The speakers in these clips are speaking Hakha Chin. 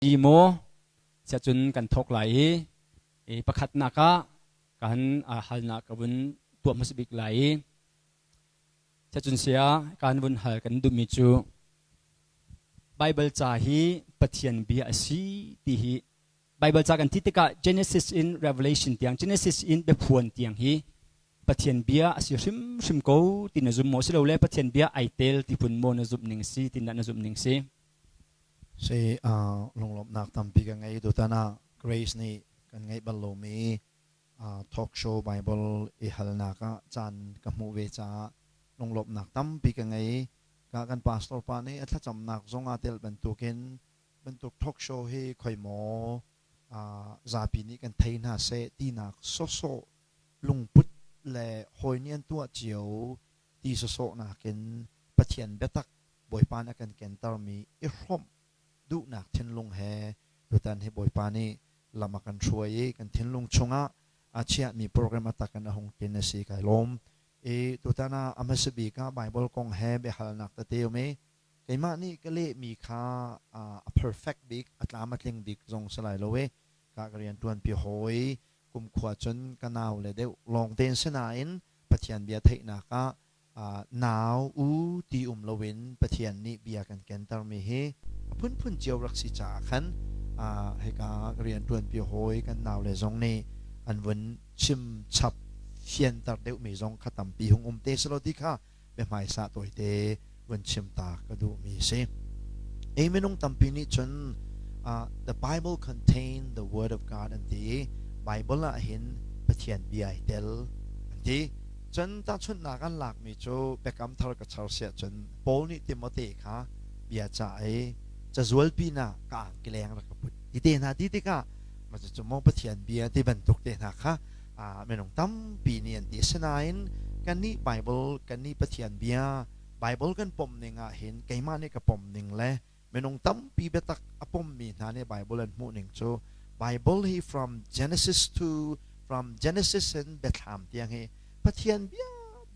Ti maw siahcun kan thawk lai i pakhatnak ah kan halnak ka vun tuah hmasa bik lai i siahcun sia kan vun hal kan duhmi cu Baibal ca hi Pathian bia a si ti hi Baibal ca kan ti tikah Genesis in Revelation tiang Genesis in biaphuan tiang hi Pathian bia a si hrimhrim ko ti na zum maw silole Pathian bia ai tel ti phun maw na zumh ning si ti na zumh ning si? Si lunglawmhnak tampi ka ngei. Tutan ah Grace nih kan ngeih bal lomi talk show Bible i halnak ah caan ka hmuh ve caah lunglawmhnak tampi ka ngei. Ka kan pastor pa nih a thlacamnak zong aa tel bantukin bantuk talk show hi khoi maw zapi nih kan thei hna seh tinak sawsawh lungput le hawi nih an tuah cio ti sawsawh nakin Pathian biatak Bawipa nih a kan kentermi i hrawmh duhnak thinlung he tutan hi Bawipa nih lam a kan hruai i kan thinlung chungah a chiahmi program a tak in a hung tlin a si kai lawm. I tutan ah a hmasa bik ah Bible kong he biahalnak tete um i keimah nih ka lehmi kha a perfect bik, a tlam a tling bik zong si lai lo i ka ka rian ṭuanpi hawi kumkhua cun ka nau le deuh lawng tein si nain Pathian bia theihnak ah nau u ti um loin Pathian nih bia kan kentermi hi a phunphun cio rak si caah khan hika rianṭuanpi hawi kan naule zong nih an vun chim chap fianter deuhmi zong kha tampi hung um te selaw ti kha biahmaisa tawite vun chim ta ka duhmi si. Ei minung tampi nih cun the Bible contain the word of God an ti i Bible ah hin Pathian bia ai tel an ti. Cun tahchunhnak an lakmi cu Biakam Thar ka char siah cun Paul nih Timote kha bia cah i cazual pinah ka angki leng rak ka put ti te hna ti tikah mah cucu maw Pathian bia ti bantuk te hna kha minung tampi nih an ti. Asinain kannih Bible kannih Pathian bia Bible kan pom ning ah hin keimah nih ka pom ning le minung tampi biatak a pommi hna nih Bible an hmuh ning cu Bible hi from Genesis to from Genesis in Biathlam tiang hi Pathian bia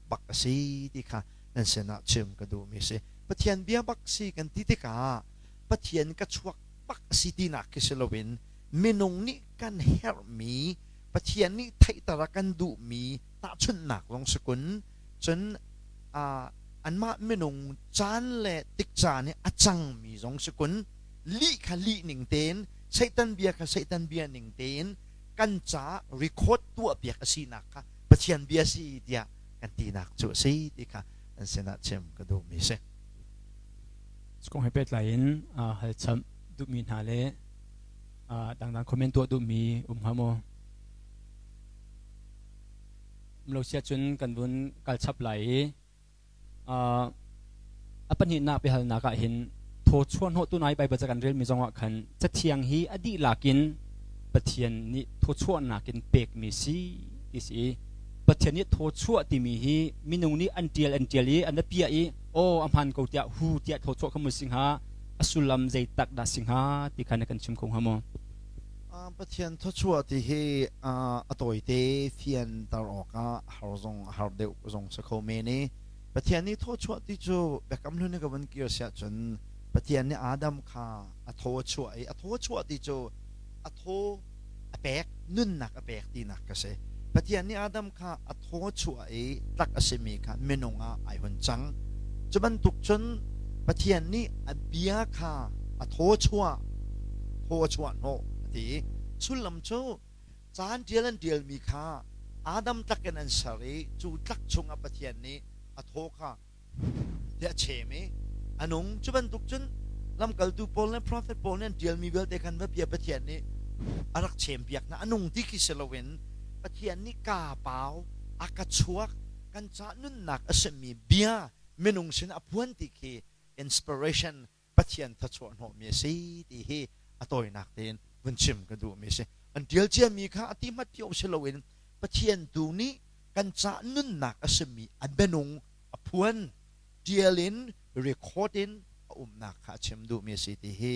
bak a si ti kha nan sinah chim ka duhmi si. Pathian bia bak si kan ti tikah Pathian ka chuak bak a si tinak khi si loin minung nih kan herhmi Pathian nih theihter a kan duhmi tahchunhnak zong si kun cun anmah minung caan le tikcaan i a cangmi zong si kun lih kha lih ning tein Satan bia kha Satan bia ning tein kan ca record tuahpiak a sinak kha Pathian bia si tiah kan tinak cu a si ti kha an sinah chim ka duhmi si. Kong he pehtlai in halcham duhmi hna le dangdang comment tuah duhmi um hnga maw? Um lo sia cun kan vun kal chap lai i A pahnihnak biahalnak ah hin thaw chuahhnawhtu nai Baibal ca kan relmi zongah khan Cathiang hi a dihlak in Pathian nih thawchuahnak in pekmi si ti si i Pathian nih thawchuah timi hi minung nih an ṭial an ṭial i an piah i aw a hmaan ko tiah hu tiah thawchuah kha mu si hnga a sullam zei tak dah si hnga ti kha na kan chim kho hnga maw? Pathian thawchuah ti hi a tawite fianter awkah har zong a har deuh zong si kho men i Pathian nih thawchuah ti cu Biakam Hlun i ka vun kir siah cun Pathian nih Adam kha a thaw a chuah i a thaw a chuah ti cu a thaw a pek nunnak a pek tinak ka si. Pathian nih Adam kha a thaw a chuah i tlak a simi kha minung ah ai hun cang. Cu bantuk cun Pathian nih a bia kha a thaw chuah thaw a chuah hnawh a ti i sullam cu caan ṭial an ṭialmi kha Adam tlak in an ser i cu tlak chungah Pathian nih a thaw kha tiah a chem i a nung. Cu bantuk cun lamkaltu Paul le profet pawl nih an ṭialmi vialte khan va bia Pathian nih a rak chempiak hna. A nung ti khi si loin Pathian nih kaa pau a ka chuak kan ca nunnak a simi bia minung sin a phuan ti khi inspiration Pathian thluachuah hnawhmi a si ti hi a tawinak tein vun chim ka duhmi a si. An ṭial ciami kha a ti hmat ti awk si loin Pathian tu nih kan ca nunnak a simi a bianung a phuan ṭial in record in a umnak kha a chim duhmi a si ti hi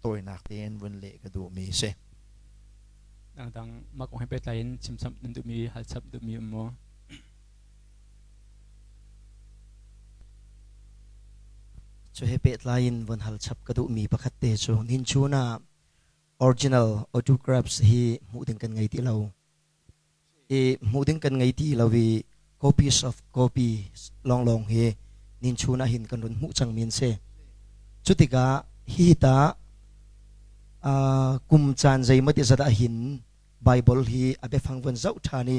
tawinak tein vun leh ka duhmi a si. Dangdang mah kong he pehtlai in chimchap nan duhmi halchap duhmi um maw? Cu he pehtlai in von hal chap ka duhmi pakhat te cu nihin chun ah. Original autographs hi hmuh ding kan ngei ti lo. I hmuh ding kan ngei ti lo i copies of copies lawnglawng hi ninchun ah hin kan run hmuh cangmi an si. Cu tikah hihi ta kum caan zeimaw ti zat ah hin Bible hi a biafang von zoh ṭhan i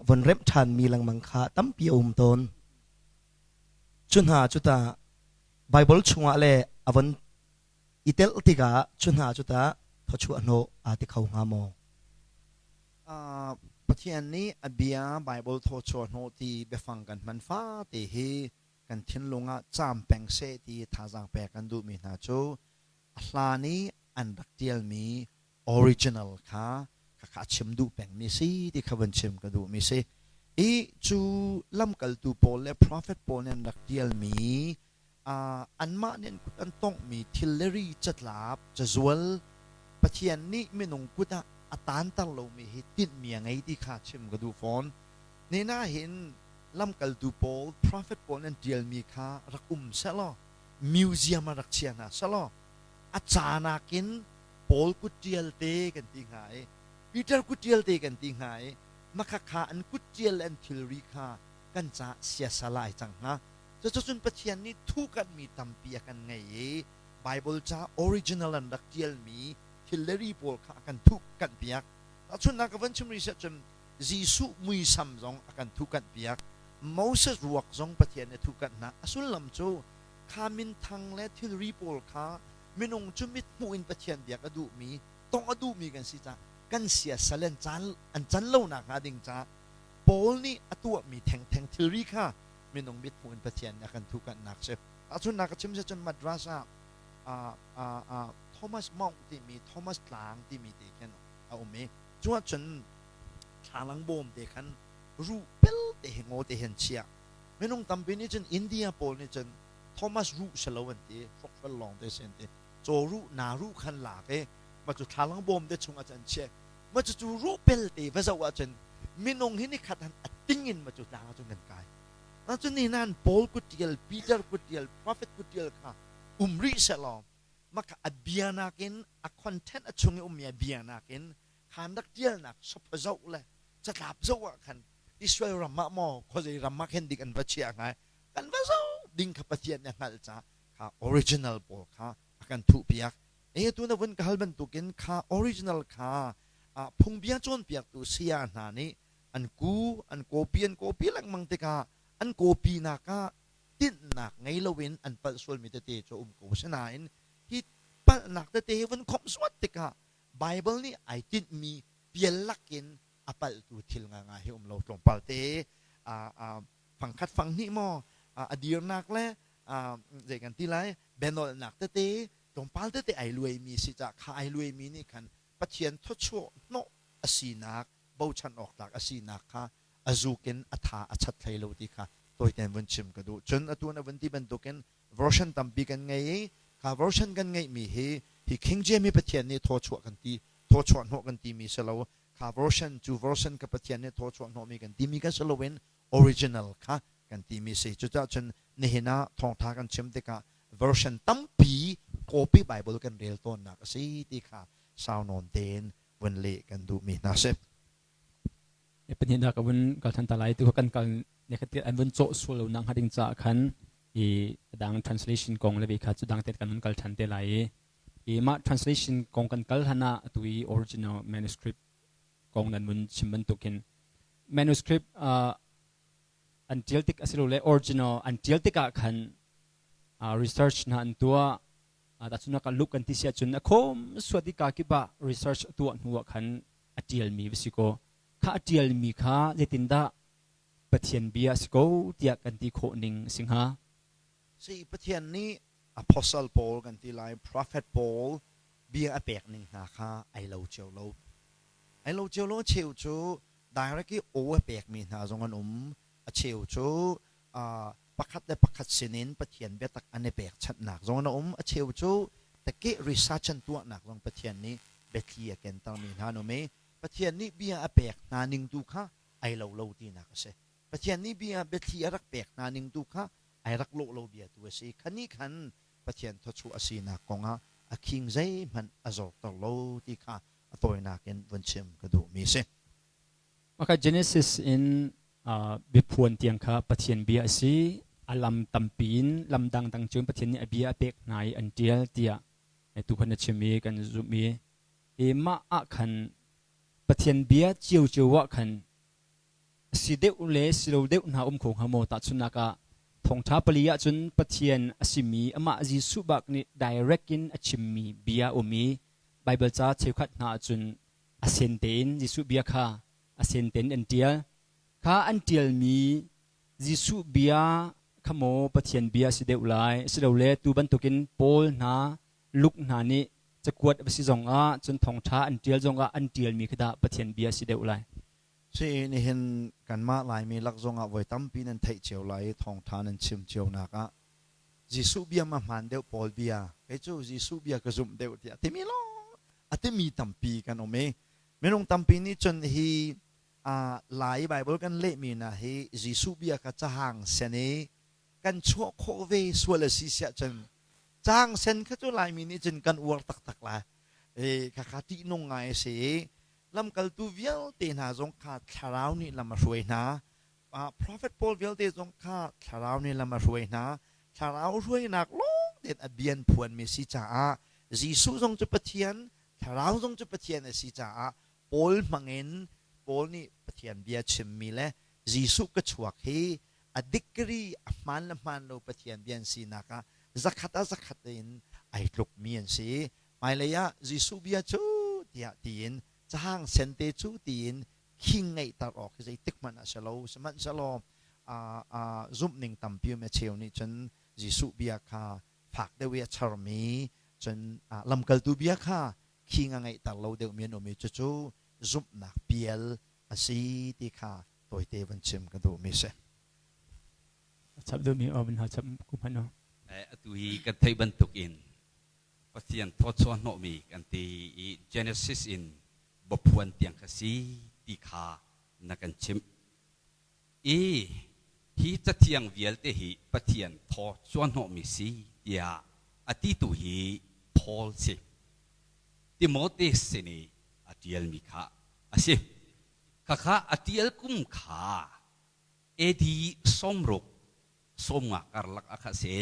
von remh ṭhanmi lengmang kha tampi a um tawn. Cu hna cu ta Bible chungah le a von i telh tikah cu hna cu tah thawchuah hnawh aa ti kho hnga maw? Pathian nih a bia Bible thawchuah hnawh ti biafang kan hman fate hi kan thinlung ah caam peng seh ti thazaang pek kan duhmi hna cu a hlan i an rak ṭialmi original kha khakha a chim duh pengmi si ti kha van chim ka duhmi si. I cu lamkaltu pawl le prophet pawl nih an rak ṭialmi anmah nih an kut an tonghmi thil le ri catlap cazual Pathian nih minung kut ah a taanter lomi hi tinhmi a ngei ti kha chim ka duh fawn. Nina hin lamkaltu pawl, prophet pawl an ṭialmi kha rak um sehlaw museum ah rak chia hna sehlaw a ca nakin Paul kut ṭial te kan ti hnga i Peter kut ṭial te kan ti hnga i makhakha an kut ṭial le an thilri kha kan caah siasal ah ai cang hnga. Cucun Pathian nih thuhkanhmi tampi a kan ngei i Baibal ca original an rak ṭialmi thil le ri pawl kha a kan thuhkanhpiak. Tahchunhnak ka van chim rih siah cun Jesuh muisam zong a kan thuhkanhpiak. Moses ruak zong Pathian nih a thuhkanh hna. A sullam cu kha minthang le thilri pawl kha minung cu mithmuh in Pathian biak a duhmi, tongh a duhmi kan si caah kan siasal an caan an can lonak hnga ding caah Paul nih a tuahmi thengtheng thilri kha minung mithmuh in Pathian nih a kan thuhkanhnak si. Tahchunhnak ka chim si cun Madras ah Thomas Mount timi Thomas Tlang timi te khin a um i cu ahcun thlalang bawm te khan ruh pel te hi ngaw te hin chiah. Minung tampi nih cun India pawl nih cun Thomas ruh si lo an ti, hrokhrol lawng te si an ti. Caw ruh, naa ruh khan lak i mah cu thlalang bawm te chung ah cun an chiah. Mah cucu ruh pel te va zoh ahcun minung hi nikhat han a ting in mah cu tlang ahcun kan kai. Cun ni nan Paul kuttial, Peter kuttial, prophet kuttial kha um rih sehlaw maka a bia nakin a content a chung i ummi a bia nakin khan rak tialnak sapha zoh le catlap zoh ah khan Israel ram ah maw khuazei ram ah khin dik an va chiah hnga kan va zoh ding kha Pathian nih a hngalh caah kha original pawl kha a kan thuhpiak. E tu na vun ka hal bantukin kha original kha phungbia cawnpiaktu saya hna nih an ku an copy an copy lengmang tikah an copy nak ah tinhnak ngei loin an palh sualmi tete cu a um ko. Sinain hi palhnak tete hi vun khomh suat tikah Bible nih ai tinhmi pial lakin a palhtu thil ngangai hi um lo. Tlawmpal te fangkhat fanghnih maw a dirnak le zei kan ti lai bianolnak tete tlawmpal tete ai luaimi si cah kha ai luaimi nih khan Pathian thawchuah hnawh a sinak bochan awk tlak a sinak kha a zuk in a tha a chat hlei lo ti kha tawitein vun chim ka duh. Cun atu na vun ti bantukin version tampi kan ngei i kha version kan ngeihmi hi hi King James hi Pathian nih thawchuah kan ti thawchuah hnawh kan timi si lo. Kha version cu version ka Pathian nih thawchuah hnawhmi kan timi kan si loin original kha kan timi si. Cucaah cun nihin ah thawngtha kan chim tikah version tampi copy Bible kan rel tawnnak a si ti kha sau nawn tein vun leh kan duhmi hna si. Pahnihnak ka vun kal than ta lai tu kan kal ne khat an vun cawh sual lo nak hnga ding caah khan i dang translation kong le ve kha cu dang te kan vun kal than te lai i i mah translation kong kan kal hlan ah atu i original manuscript kong nan vun chim bantukin manuscript an tial tik asilole original an tial tikah khan research hna an tuah. Tahchunhnak ah Luke kan ti si ahcun a khawm suat i ka kip ah research a tuah hnu ah khan a ṭialmi va si kaw kha a ṭialmi kha zeitindah Pathian bia a si ko tiah kan ti khawh ning a si hnga? Si Pathian nih apostle pawl kan ti lai prophet pawl bia a pek ning hna kha ai lo cio lo. Ai lo cio lo. A cheu cu direct i aw a pekmi hna zong an um. A cheu cu pakhat le pakhat sinin Pathian biatak an i pekchanhnak zong an um. A cheu cu takeh research an tuahnak zong Pathian nih biathli a kentermi hna an um i Pathian nih bia a pek hna ning tu kha ai lo lo tinak a si. Pathian nih bia biathli a rak pek hna ning tu kha ai rak lawh lo bia tu a si. Kha nih khan Pathian thawchuah a sinak kongah a khing zeihmanh a zorter lo ti kha a tawinak in vun chim ka duhmi a si. Maka Genesis in biaphuan tiang kha Pathian bia a si. A lam tampi in lam dangdang cun Pathian nih a bia a pek hna i an ṭial tiah tu khan na chim i kan zumh i i mah ah khan Pathian bia ciocio ah khan si deuh le si lo deuh hna um kho hnga maw? Tahchunhnak ah thawngṭha pali ahcun Pathian a simi amah Jesuh bak nih direct in a chimmi bia a um i Baibal ca cheukhat hna ahcun a sen tein Jesuh bia kha a sen tein an ṭial. Kha an ṭialmi Jesuh bia kha maw Pathian bia a si deuh lai asilole tu bantukin Paul hna Luke hna nih cakuat a si zongah cun thawngṭha an ṭial zongah an ṭialmi kha dah Pathian bia a si deuh lai? Si nihin kanmah Laimi lak zongah voi tampi nan theih cio lai i thawngṭha nan chim cionak ah Jesuh bia ma hmaan deuh Paul bia kei cu Jesuh bia ka zumh deuh tiah timi lawng a timi tampi kan um i minung tampi nih cun hi Lai Bible kan lehmi na hi Jesuh bia kha cahang sen i kan chuah khawh ve sual a si siah cun caang sen kha cu Laimi nih cun kan uar taktak lai. E khakha ṭihnung ngai a si i lamkaltu vialte hna zong kha thlarau nih lam a hruai hna. Prophet pawl vialte zong kha thlarau nih lam a hruai hna. Thlarau hruainak lawng tein a bian phuanmi si caah Jesuh zong cu Pathian, thlarau zong cu Pathian a si caah Paul hmangin Paul nih Pathian bia chimmi le Jesuh ka chuak hi a degree a hmaan le hmaan lo Pathian bia an sinak ah zakhat ah zakhat in ai tlukmi an si. Hmailei ah Jesuh bia cu tiah tiin cahang sente cu tiin khing ngeihter awk hi zeitik hmanh ah si lo. Sihmanhsehlaw zumhning tampi um a cheu nih cun Jesuh bia kha fak deuh i a charmi cun lamkaltu bia kha khing a ngeihter lo deuhmi an um i cucu zumhnak pial a si ti kha tawite van chim ka duhmi si. Chap duhmi aw van chap ku hmanh aw. Atu hi kan theih bantuk in Pathian thawchuah hnawhmi kan ti i Genesis in baphuan tiang kha si ti kha na kan chimh. I hi cathiang vialte hi Pathian thaw chuahhnawhmi si tiah a titu hi Paul si. Timote sin i a ṭialmi kha a si. Khakha a ṭial kum kha AD 60 sawmnga karlak ah kha a si.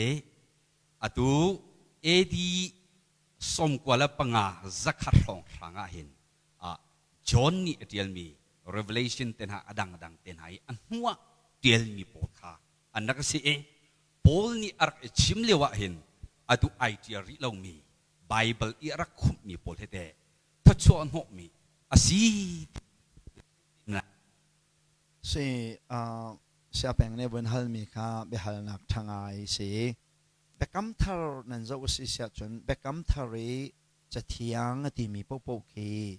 Atu AD 95 zakhat hrawnghrang ah hin John nih a ṭialmi Revelation te hna a dangdang te hna i a hnuah ṭialmi pawl kha an rak si i Paul nih a rak i chim lio ah hin atu ai ṭial rih lomi Baibal i a rak khumhmi pawl hi teh thawchuah hnawhmi a si. Si siapeng nih vun halmi kha biahalnak ṭha ngai si. Biakam thar nan zoh a si siah cun biakam thar i cathiang a timi paohpaoh khi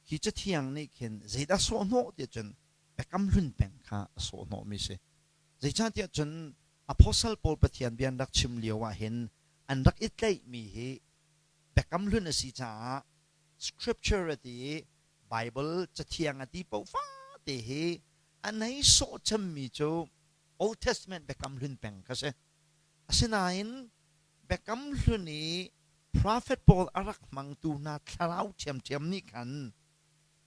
khi cathiang nih khin zeidah sawhhnawh tiah cun biakam hlun peng kha a sawhhnawhmi si. Zeicahtiah cun apostle pawl Pathian bia an rak chim lio ah hin an rak i tlaihmi hi biakam hlun a si caah scripture a ti i Bible cathiang a ti paoh fate hi an hei sawh cemmi cu Old Testament biakam hlun peng kha si. Asinain biakam hlun i prophet pawl a rak hmangtu hna thlarau ṭhiamṭhiam nih khan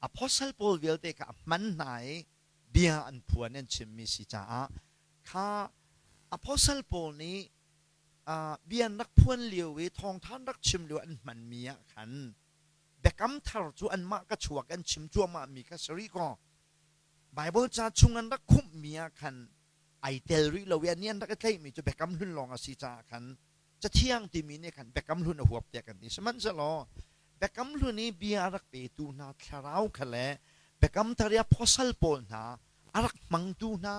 apostle pawl vialte kha a hman hna i bia an phuan an chimmi si caah kha apostle pawl nih bia an rak phuan lio i thawngṭha an rak chim lio an hmanmi ah khan biakam thar cu anmah ka chuak an chim cuahmahmi kha si rih kaw Baibal ca chung an rak khumhmi ah khan ai tel rih lo i ani an rak i tlaihmi cu biakam hlun lawng a si caah khan cathiang timi nih khan biakam hlun a huap tiah kan ti sihmanhsehlaw biakam hlun i bia a rak petu hna thlarau kha le biakam thar i apostle pawl hna a rak hmangtu hna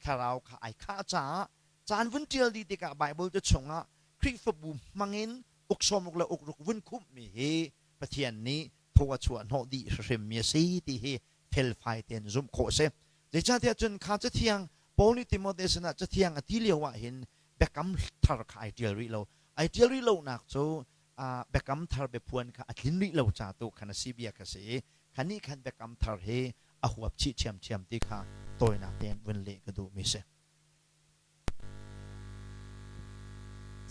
thlarau kha ai khah caah caan vun ṭial dih tikah Baibal te chungah Khrihfabu hmangin uk sawmruk le ukruk vun khumhmi hi Pathian nih thaw a chuah hnawh dih hrimmi a si ti hi felfai tein zumh khawh a si. Zeicahtiah cun kha cathiang Paul nih Timote sinah cathiang a ti lio ah hin biakam thar kha ai ṭial rih lo. Ai ṭial rih lonak cu biakam thar biaphuan kha a tlin rih lo ca tu khan a si bia kha si i kha nih khan biakam thar hi a huap chih ṭhiamṭhiam ti kha tawinak tein vun leh ka duhmi si.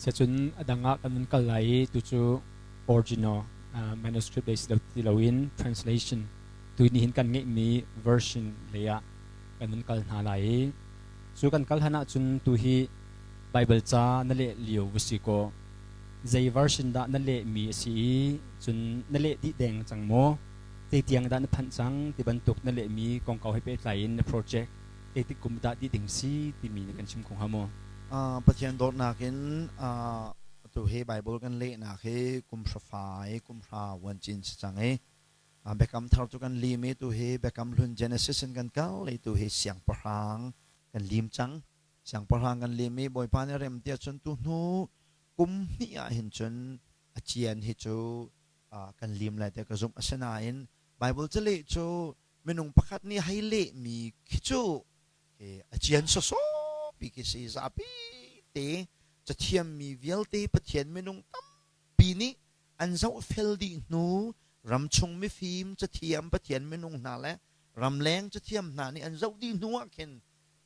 Siacun a dang ah kan vun kal lai i tucu original manuscript lei si lo ti loin translation tu ni hin kan ngeihmi version lei ah kan hun kal hna lai i cu kan kal han ahcun tu hi Bible ca na leh lio va si kaw zei version dah na lehmi a si i cun na leh dih deng cang maw zeitiang dah na phanh cang ti bantuk na lehmi kongkau he pehtlai in na project zeitik kum dah dih ding si timi na kan chim kho hnga maw? Pathian dawtnak in atu hi Bible kan lehnak hi kum hra fai kum hra wan cin si cang i Biakam thar cu kan lim i tu hi Biakam hlun Genesis in kan kal i tu hi siangpahrang kan lim cang. Siangpahrang kan lim i Bawipa nih rem tiah cun tu hnu kum hnih ah hin cun a cian hi cu kan lim lai tiah ka zumh. Asinain Bible caleh cu minung pakhat nih hei lehmi khi cu a cian sawsawh pi khi si zapi te cathiammi vialte Pathian minung tampi nih an zohfel dih hnu ramchung mifim cathiam Pathian minung hna le ramleng cathiam hna nih an zoh dih hnu ah khin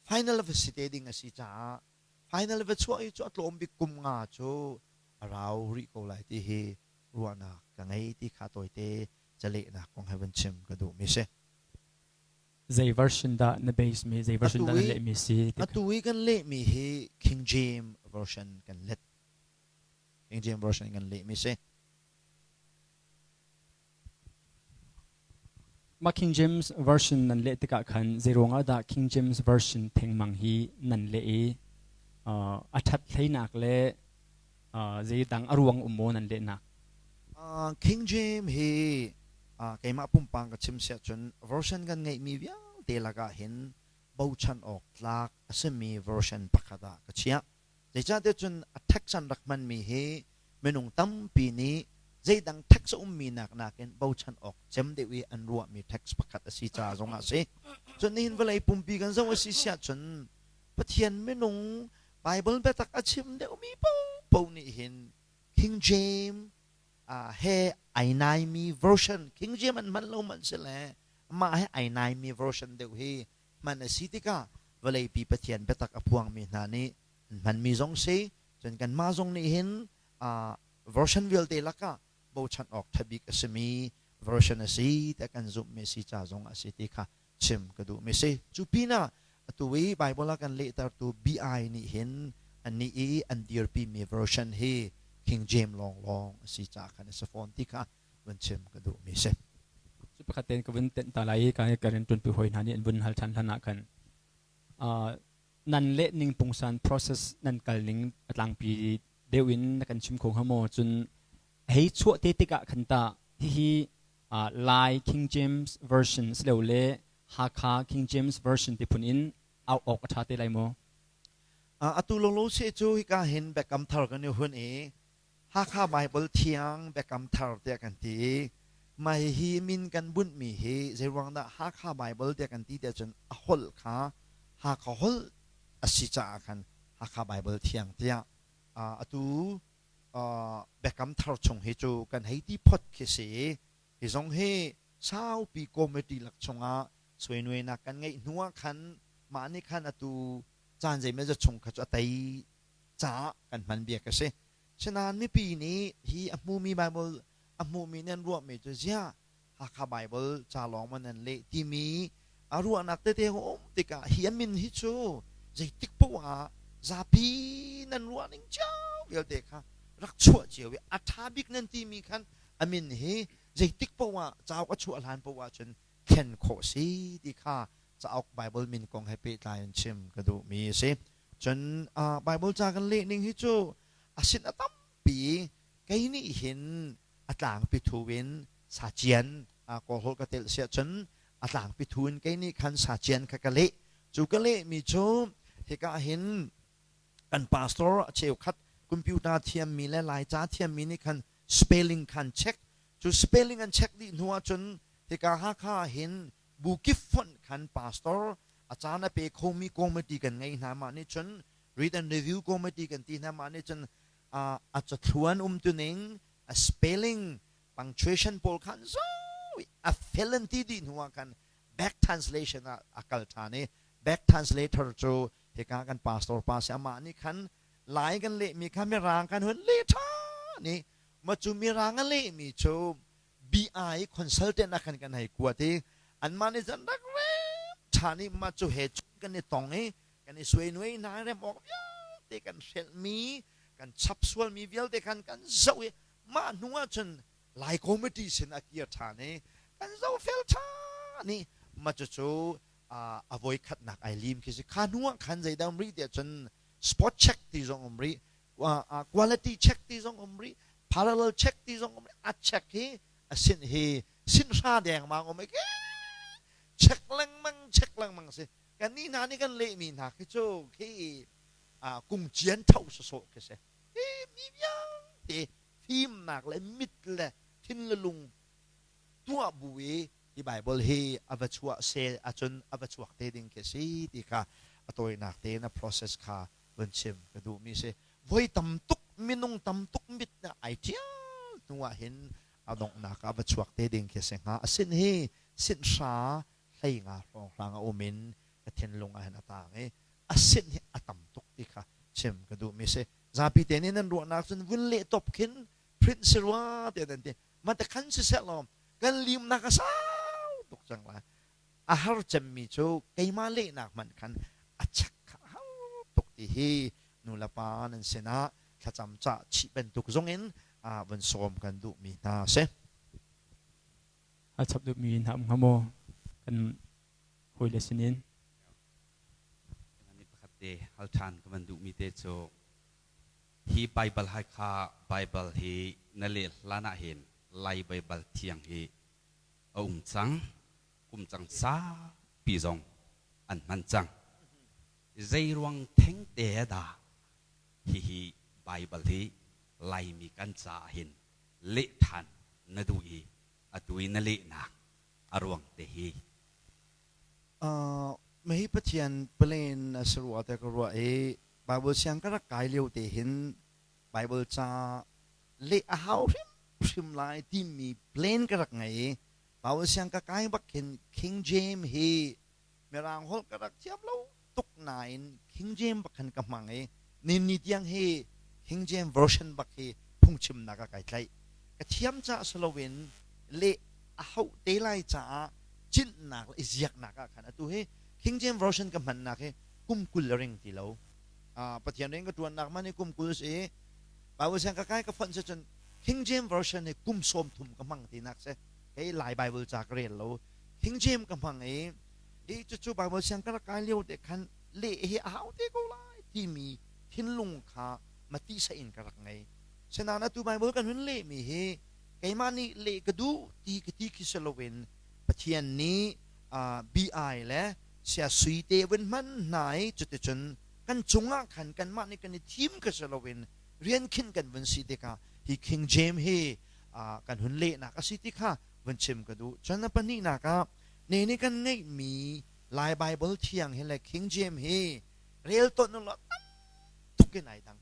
final va si te ding a si caah final va chuah hi cu a tlawm bik kum nga cu a rau rih ko lai ti hi ruahnak ka ngei ti kha tawite calehnak kong he van chim ka duhmi si. Zei version dah na base mi, zei version dah na lehmi si? Atu i kan lehmi hi King James version kan let. King James version kan lehmi si. Mah King James version nan leh tikah khan zei ruangah dah King James version thengmang hi nan leh i a ṭhat hleinak le zeidang a ruang um maw nan lehnak? King James hi keimah pumpang ka chim siah cun version kan ngeihmi vialte lakah hin bochan awk tlak a simi version pakhat ah ka chiah. Zeicahtiah cun a text an rak hmanmi hi minung tampi nih zeidang text a ummi nak nakin bochan awk cem deuh i an ruahmi text pakhat a si ca zongah a si. Cun nihin vawlei pumpi kan zoh a si siah cun Pathian minung Bible biatak a chim deuhmi paohpaoh nih hin King James he ai naimi version King James an hman lo hmanh sile mah he ai naimi version deuh hi hman a si tikah vawleipi Pathian biatak a phuangmi hna nih an hmanmi zong si cun kanmah zong nih hin version vialte lakah bochan awk ṭha bik a simi version a si tiah kan zumhmi si ca zong a si ti kha chim ka duhmi si. Cu pinah atu i Bible a kan lehtertu BI nih hin annih i an dirpimi version hi King James lawnglawng a si caah khan a si fawn ti kha vun chim ka duhmi si. Cu pakhat tein ka vun tenh ta lai i ka ka rianṭuanpi hawi hna nih an vun hal ṭhan hlan ah khan nan leh ning pungsan process nan kal ning a tlangpi deuh in na kan chim kho hnga maw cun hei chuah te tikah khan ta hihi Lai King James version silole Hakha King James version ti phun in au awk a ṭha te lai maw? Atu lolo se cu hika hin Biakam Thar kan i hun i Hakha Baibal Thiang Biakam Thar tiah kan ti i mah hihi min kan bunhmi hi zeiruang dah Hakha Baibal tiah kan ti tiah cun a holh kha Hakha holh a si caah khan Hakha Baibal Thiang tiah atu Biakam Thar chung hi cu kan hei ti phot khi si i hi zong hi saupi committee lak chungah suainuainak kan ngeih hnu ah khan mah nih khan atu caan zeimawzat chung kha cu a tei caah kan hman bia ka si. Sinain mipi nih hi a hmumi Bible a hmumi nih an ruahmi cu ziah Hakha Bible ca lawng man an leh timi a ruahnak tete a um tikah hi a min hi cu zeitik poah ah zapi nan ruah ning cio vialte kha rak chuah cio i a ṭha bik nan timi khan a min hi zeitik poah ah cauk a chuah hlan poah ah cun thlen khawh si ti kha cauk Bible min kong he pehtlai in chim ka duhmi a si. Cun Bible ca kan leh ning hi cu a sin a tampi kei nih hin a tlangpi thu in sacian kawlholh ka telh siah cun a tlangpi thu in kei nih khan sacian kha ka leh. Cu ka lehmi cu hika hin kan pastor a cheukhat computer thiammi le Laica thiammi nih khan spelling khan check. Cu spelling an check dih hnu ahcun hika Hakha ah hin bu kip fonh khan pastor a caan a pe khomi committee kan ngei hna mah nih cun read and review committee kan ti hna mah nih cun a cathluan umtuning a spelling punctuation pawl khan zo a fel an ti dih hnu ah khan back translation ah a kal ṭhan i back translator cu hika kan pastor pa si amah nih khan lai kan lehmi kha mirang kan hun leh ṭhan i. Ma cu mirang a lehmi cu BI consultant ah khan kan hei kuat i anmah nih cun rak rem ṭhan i mah cu he cun kan i tong i kan i suainuai hna rem awk vialte kan hrelhmi kan chap sualmi vialte khan kan zoh i mah hnu ah cun Lai committee sin a kir ṭhan i kan zohfel ṭhan i mah cucu a voi khatnak ai lim khi si. Kha hnu ah khan zeidah um rih tiah cun spot check ti zong um rih, quality check ti zong um rih, parallel check ti zong um rih. A check hi a sin hi sin hra dengmang um i check lengmang check lengmang si. Kan nih hna nih kan lehmi hna khi cu khi kungcian tho sawsawh khi si. Hi mi vialte fimnak le mit le thin le lung tuah bu i hi Baibal hi a va chuah se ahcun a va chuak te ding khi si ti kha a tawinak tein a process kha vun chim ka duhmi si. Voi tam tuk minung tam tuk mit na ai ṭial hnu ah hin a donghnak ah va chuak te ding khi si hnga. A sin hi sinhra 15 hrawnghrang a um in ka thinlung ah hin a taang i a sin hi a tam tuk ti kha chim ka duhmi si. Zapi te nih nan ruahnak cun vun leh top khin print si rua tiah nan ti. Mate khan siseh law kan limnak a sau tuk cang lai. A har cemmi cu keimah lehnak hmanh khan a chek kha a har tuk ti hi nu le pa nan sinah thlacam cah chih bantuk zongin vun sawm kan duhmi hna a si. A chap duhmi hna um hnga maw kan hawile sinin? Ni pakhat te hal ṭhan ka van duhmi te cu hi Baibal hai kha Baibal hi na leh hlan ah hin Lai Baibal thiang hi a um cang kum cang saupi zong an hman cang. Zei ruang thengte dah hihi Baibal hi Laimi kan caah hin leh ṭhan na duh i atu i na lehnak a ruang te hi? Mahi Pathian plan a si rua te ka ruah i Bible siang ka rak kai lio te hin Bible ca leh a hau hrimhrim lai timi plan ka rak ngei i Bible siang ka kai bak khin King James hi Mirang holh ka rak thiam lo tuk nain King James bak khan ka hmang i ni tiang hi King James version bak hi phungchimnak ah kai tlaih. Ka thiam caah si loin leh a hauh te lai caah cinhnak le i ziaknak ah khan atu hi King James version ka hmannak hi kum 20 a ring ti lo. Pathian rian ka ṭuannak man hi kum 20 si i Bible siang ka kai ka fonh si cun King James version hi kum 30 ka hmang tinak si. Kei Lai Bible ca ka rel lo. King James ka hmang i i cucu Bible siang ka rak kai lio te khan leh hi a hau te ko lai timi thinlung kha mati sa in ka rak ngei. Sinain atu Bible kan hun lehmi hi keimah nih leh ka duh ti ka ti khi si loin Pathian nih BI le sia sui te vun hman hna i cuticun kan cungah khan kanmah nih kan i thim ka si loin rian khin kan vun si tikah hi King James hi kan hun lehnak a si ti kha vun chim ka duh. Cun a pahnihnak ah ne nih kan ngeihmi Lai Bible thiang hi le King James hi rel ton u law tam tuk in ai dang.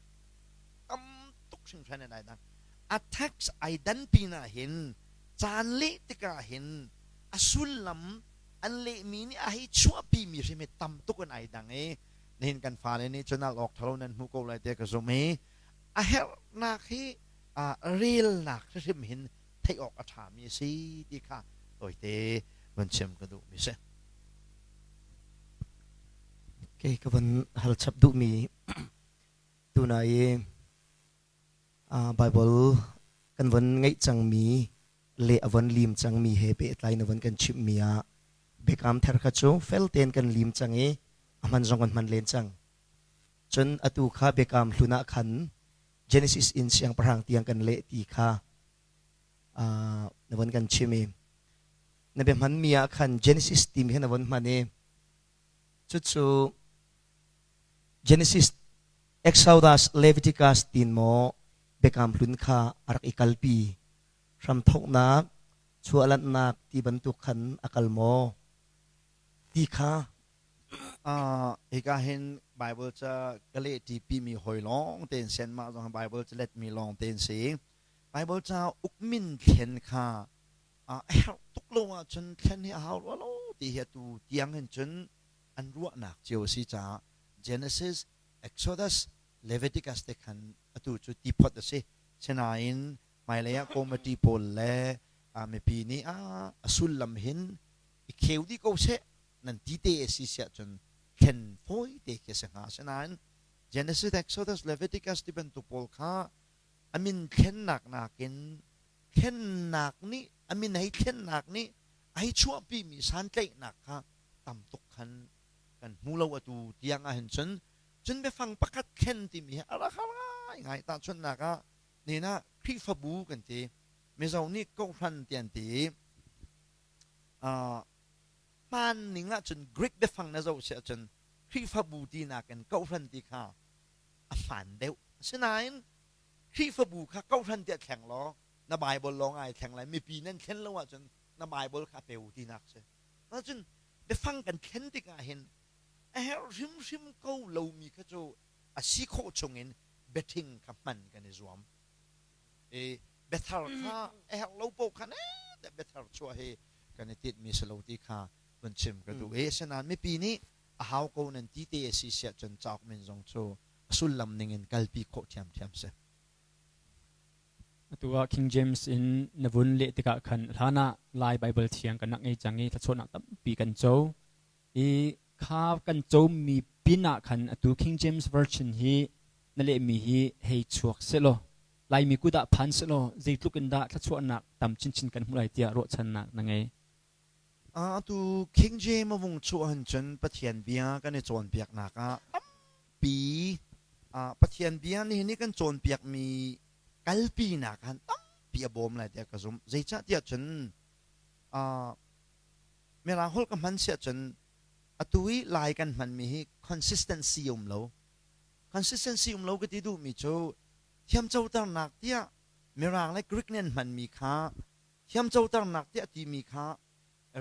Tam tuk hringhran in ai dang. A text ai dan pinah hin caan leh tikah hin a sullam an lehmi nih a hei chuahpimi hrim hi tam tuk in ai dang i nihin kan fale nih cun al awk thalo nan hmu ko lai tiah ka zumh i a herhnak hi relnak hrim hin theih awk a ṭhami a si ti kha tawite vun chim ka duhmi si. Kei ka van hal chap duhmi tuna i Bible kan von ngeih cangmi le a von lim cangmi he pehtlai na von kan chimhmi ah biakam thar kha cu fel tein kan lim cang i a hman zong kan hman len cang. Cun atu kha biakam hlun ah khan Genesis in siangpahrang tiang kan leh ti kha na von kan chim i na bia hmanmi ah khan Genesis timi kha na von hman i cucu Genesis, Exodus, Leviticus tin maw biakam hlun kha a rak i kalpi hramthawknak chuahlanhnak ti bantuk khan a kal maw ti kha Hika hin Bible ca ka leh ṭi mi hawi lawng tein sen mah zong Bible ca letmi lawng tein si. Bible ca ukmin thlen kha a herh tuk lo ahcun thlen hi a hau rua lo ti hi atu tiang hin cun an ruahnak cio a si caah Genesis, Exodus, Leviticus te khan atu cu ti phot a si. Sinain. Hmailei ah committee pawl le mipi nih a sullam hin i kheu dih ko seh nan ti te a si siah cun thlen fawi te khi a si hnga. Asinain Genesis, Exodus, Leviticus ti bantuk pawl kha a min thlennak nakin thlennak nih a min hei thlennak nih a hei chuahpimi santlaihnak kha tam tuk khan kan hmu lo atu tiang ahhin cun. Cun biafang pakhat thlen timi hi a rak har ngaingai. Tahchunhnak ah nin ah Khrihfabu kan ti, Mizo nih kohhran ti an ti i hmaan ning ahcun Greek biafang na zoh si ahcun Khrihfabu tinak in kohhran ti kha a hmaan deuh. Asinain Khrihfabu kha kohhran tiah thleng law na Bible lawng ai thleng lai, mipi nan thlen lo ahcun na Bible kha a peu tinak si. Cun biafang kan thlen tikah hin a herh hrimhrim ko lomi kha cu a si khawh chungin biaṭhing kha hman kan i zuam. I biathar kha a herh lo paoh kha ne biathar chuah hi kan i tinhmi si lo ti kha vun chim ka duh i asinain mipi nih a hau ko nan ti te a si siah cun cauk min zong cu a sullam ningin kalpi khawh ṭhiamṭhiam si. Atu ah King James in na vun leh tikah khan hlan ah Lai Baibal Thiang kan rak ngei cang i thluachuahnak tampi kan co. I kha kan comi pin ah khan atu King James Version hi na lehmi hi hei chuak sehlaw Laimi kut ah phan sehlaw zeitluk in dah thluachuahnak tam chinchin kan hmuh lai tiah ruahchannak na ngei. Atu King James a vung chuah hin cun Pathian bia kan i cawnpiaknak ah tampi Pathian bia nihin i kan cawnpiakmi kalpinak han tampi a bawm lai tiah ka zumh. Zeicahtiah cun Mirang holh ka hman siah cun atu i Lai kan hmanmi hi consistency um lo. Consistency um lo ka ti duhmi cu thiamcoternak tiah Mirang le Greek nih an hmanmi kha thiamcoternak tiah timi kha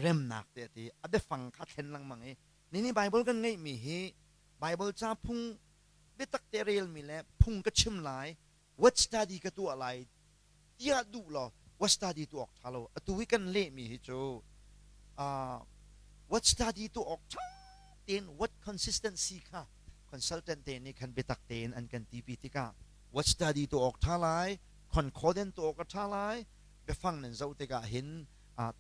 remnak tiah ti a biafang kha thlen lengmang i nini Bible kan ngeihmi hi Bible ca phung biatak te relmi le phung ka chim lai word study ka tuah lai tiah duh law word study tuah awk ṭha lo. Atu i kan lehmi hi cu word study tuah awk ṭha tein word consistency kha consultant te nih khan biatak tein an kan tipi tikah word study tuah awk ṭha lai, concordant tuah awk a ṭha lai. Biafang nan zoh tikah hin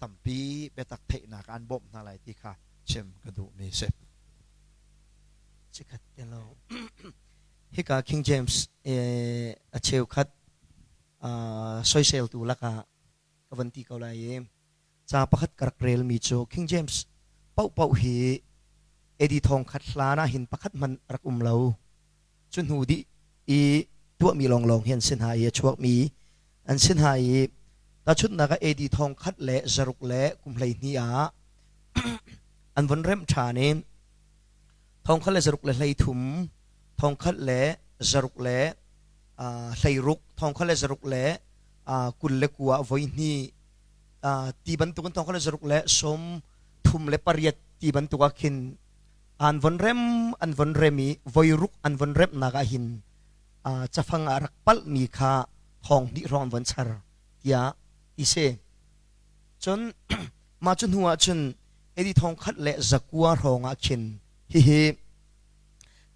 tampi biatak theihnak an bawmh hna lai ti kha chim ka duhmi a si. Chikkhat te lo. Hika King James a cheukhat soiseltu lakah ka van ti ko lai i ca pakhat ka rak relmi cu King James paohpaoh hi AD thong khat hlan ah hin pakhat hmanh rak um lo. Cu hnu dih i tuahmi lawnglawng hi an si hna i a chuakmi an si hna i tahchunhnak ah AD thong khat le zaruk le kum 12 ah an von remh ṭhan i 1063, 1066, 1069 voi hnih ti bantukin 1038 ti bantuk ah khin an von rem an von rem i voi ruk an von remnak ah hin cafang ah rak palhmi kha thong hnih hrawng an von char tiah ti si. Cun mah cu hnu ah cun AD 1100 hrawng ah khin hihi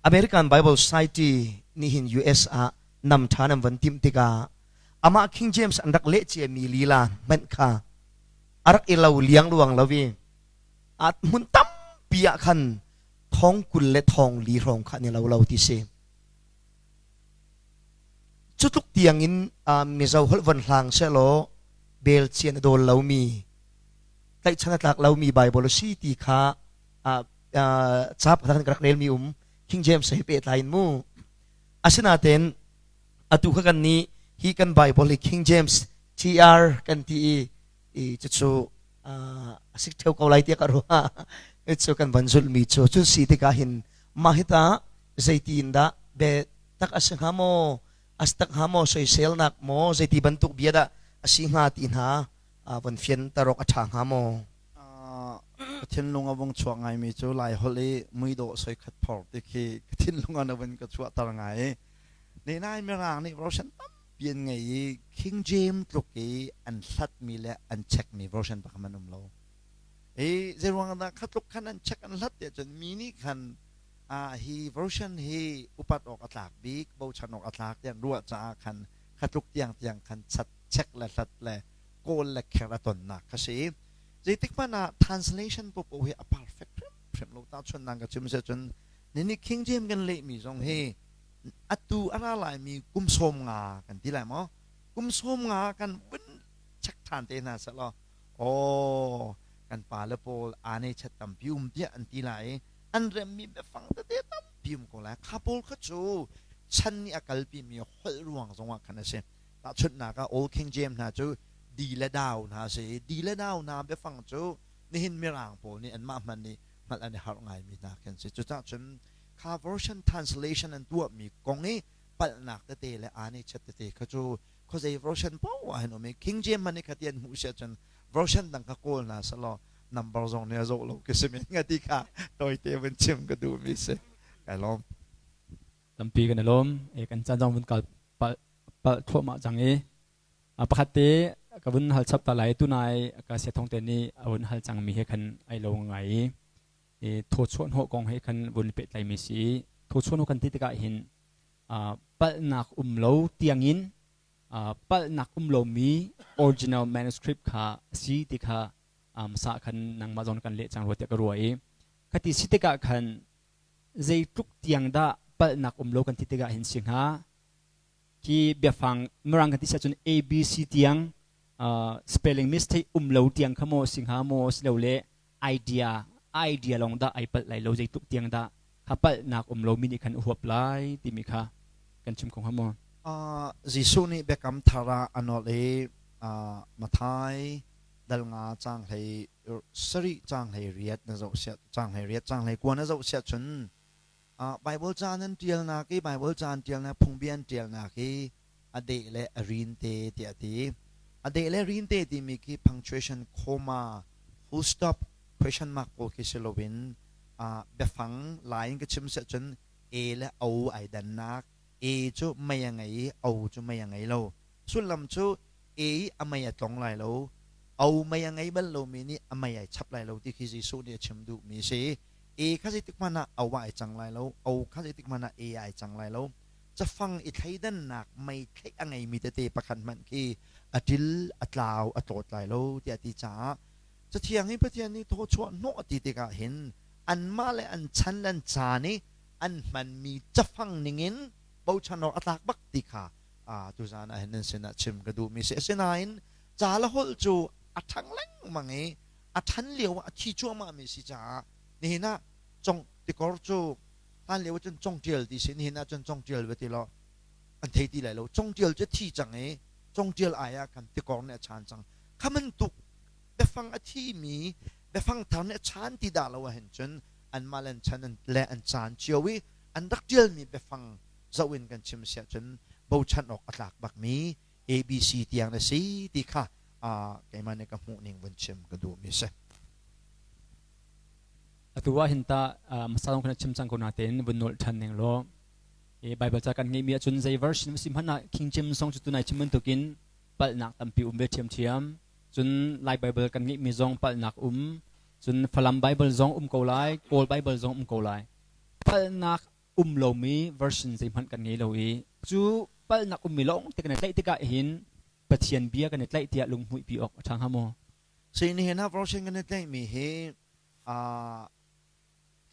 American Bible Society nih hin US ah nam ṭhan an von timh tikah amah King James an rak leh ciami lila hmanh kha a rak i lo liangluang lo i a hmun tampi ah khan thong 20 le thong li hrawng kha an i lo lo ti si. Cu tluk tiang in Mizo holh von hlang sehlaw bel cian a dawl lomi tlaihchan a tlak lomi Bible a si ti kha ca pakhat kan rak relmi um King James he pehtlai in mu. Asinain atu kha kan nih hi kan Bible hi King James TR kan ti i i cucu a si theo ko lai tiah ka ruah. Cu kan van zulhmi cu cun si tikah hin mah hi ta zeitin dah be tak a si hnga maw a si tak hnga maw soiselnak maw zeiti bantuk bia dah a si hnga ti hna von fianter awk a ṭha hnga maw? Ka thinlung a vung chuak ngaimi cu Lai holh i muidawh soikhat phor ti khi ka thinlung ah na vun ka chuahter ngai i Nain Mirang nih version tampi an ngei i King James tluk i an hlatmi le an checkmi version pakhat an um lo. I zeiruang dah kha tluk khan an check an hlat tiah cun mi nih khan hi version hi upat awk a tlak bik, bochan awk a tlak tiah an ruah caah khan kha tluk tiang tiang khan chat. Check le hlat le kawl le kher a tonnak kha si. Zeitik hmanh ah translation popo hi a perfect hrimhrim lo. Tahchunhnak ka chim si cun nini King James kan lehmi zong hi atu a ra laimi kum 50 kan ti lai maw? Kum 50 kan vun check ṭhan te hna seh law aw kan pale pawl aa nei chat tampi um tiah an ti lai i an remmi biafang tete tampi um ko lai. Kha pawl kha cu chan nih a kalpimi holh ruang zongah khan a si. Tahchunhnak ah Old King James hna cu di le dau hna a si i di le dau hna biafang cu nihin Mirang pawl nih anmah hmanh nih hngalh an i harh ngaimi hna khi an si. Cucaah cun kha version translation an tuahmi kong i palhnak tete le aa nei chat tete kha cu khuazei version paoh ah hin um i King James hmanh nih kha ti an hmuh si ahcun version dang kha kawl hna selaw number zong nih a zoh lo khi si men nga ti kha tawite vun chim ka duhmi si. Kai lawm. Tampi kan i lawm. E kan caan zong vun kal palh palh thluahmah cang i pakhat te ka vun hal chap ta lai tunai ka sia thong te nih a vun hal cangmi he khan ai lo ngai i i thawchuah hnawh kong he khan vun pehtlaimi si i thawchuah hnawh kan ti tikah hin palhnak um lo tiangin palhnak um lomi original manuscript kha a si ti kha hmasa khan nangmah zong kan leh cang rua tiah ka ruah i khati si tikah khan zeitluk tiang dah palhnak um lo kan ti tikah hin si hnga khi biafang mirang kan ti si ahcun ABC tiang spelling mistake um lo tiang kha maw si hnga maw silole idea idea lawng dah ai palh lai lo zeitluk tiang dah kha palhnak um lomi nih khan a huap lai timi kha kan chim kho hnga maw? Jesuh nih biakam thar ah a nawl i Matthai dal nga caang hlei sarih caang hlei riat na zoh siah caang hlei riat caang hlei kua na zoh siah cun Bible ca nan ṭialnak i Bible ca an ṭialnak phungbia an ṭialnak hi a deh le a rin te tiah a ti. A deh le rin te timi khi punctuation comma full stop question mark pawl khi si loin biafang lai in ka chim siah cun a le o ai dannak a cu mei a ngei i o cu mei a ngei lo. Sullam cu a i a mei a tlong lai lo o mei a ngei bal lomi nih a mei ai chap lai lo ti khi Jesuh nih a chim duhmi a si. A kha zeitik hmanh ah o ah ai cang lai lo, o kha zeitik hmanh ah a ah ai cang lai lo. Cafang i thleidannak meithleih a ngeimi tete pakhat hmanh khi a ṭil, a tlau, a tlawt lai lo tiah a ti caah Cathiang hi Pathian nih thawchuah hnawh a ti tikah hin anmah le an chan le an caan i an hmanmi cafang ningin bochan awk a tlak bak ti kha tuzaan ah hin nan sinah chim ka duhmi si. Asinain ca le holh cu a ṭhang lengmang i a ṭhan lio ah a thi cuahmahmi si caah nihin ah cong tikor cu hlan lio ah cun congṭial ti si nihin ah cun congṭial va ti law an thei ti lai lo congṭial cu a thi cang i congṭial ai ah khan tikor nih a chaan cang kha bantuk biafang a thimi biafang thar nih a chaan ti dah lo ahhin cun anmah le an chan le an caan cio i an rak ṭialmi biafang zoh in kan chim si ahcun bochan awk a tlak bakmi ABC tiang na si ti kha keimah nih ka hmuh ning vun chim ka duhmi si. Atu ah hin ta hmasa zong khan chim cang ko natein vun nolh ṭhan ning law Bible ca kan ngeihmi ahcun zei version si hmanh ah King James zong cu tunai chim bantukin palhnak tampi um ve ṭhiamṭhiam. Cun Lai Bible kan ngeihmi zong palhnak um. Cun Falam Bible zong um ko lai, Kawl Bible zong um ko lai. Palhnak um lomi version zeihmanh kan ngei lo i cu palhnak ummi lawng te kan i tlaih tikah hin Pathian bia kan i tlaih tiah lunghmuihpi awk a ṭha hnga maw? Si nihin ah version kan i tlaihmi hi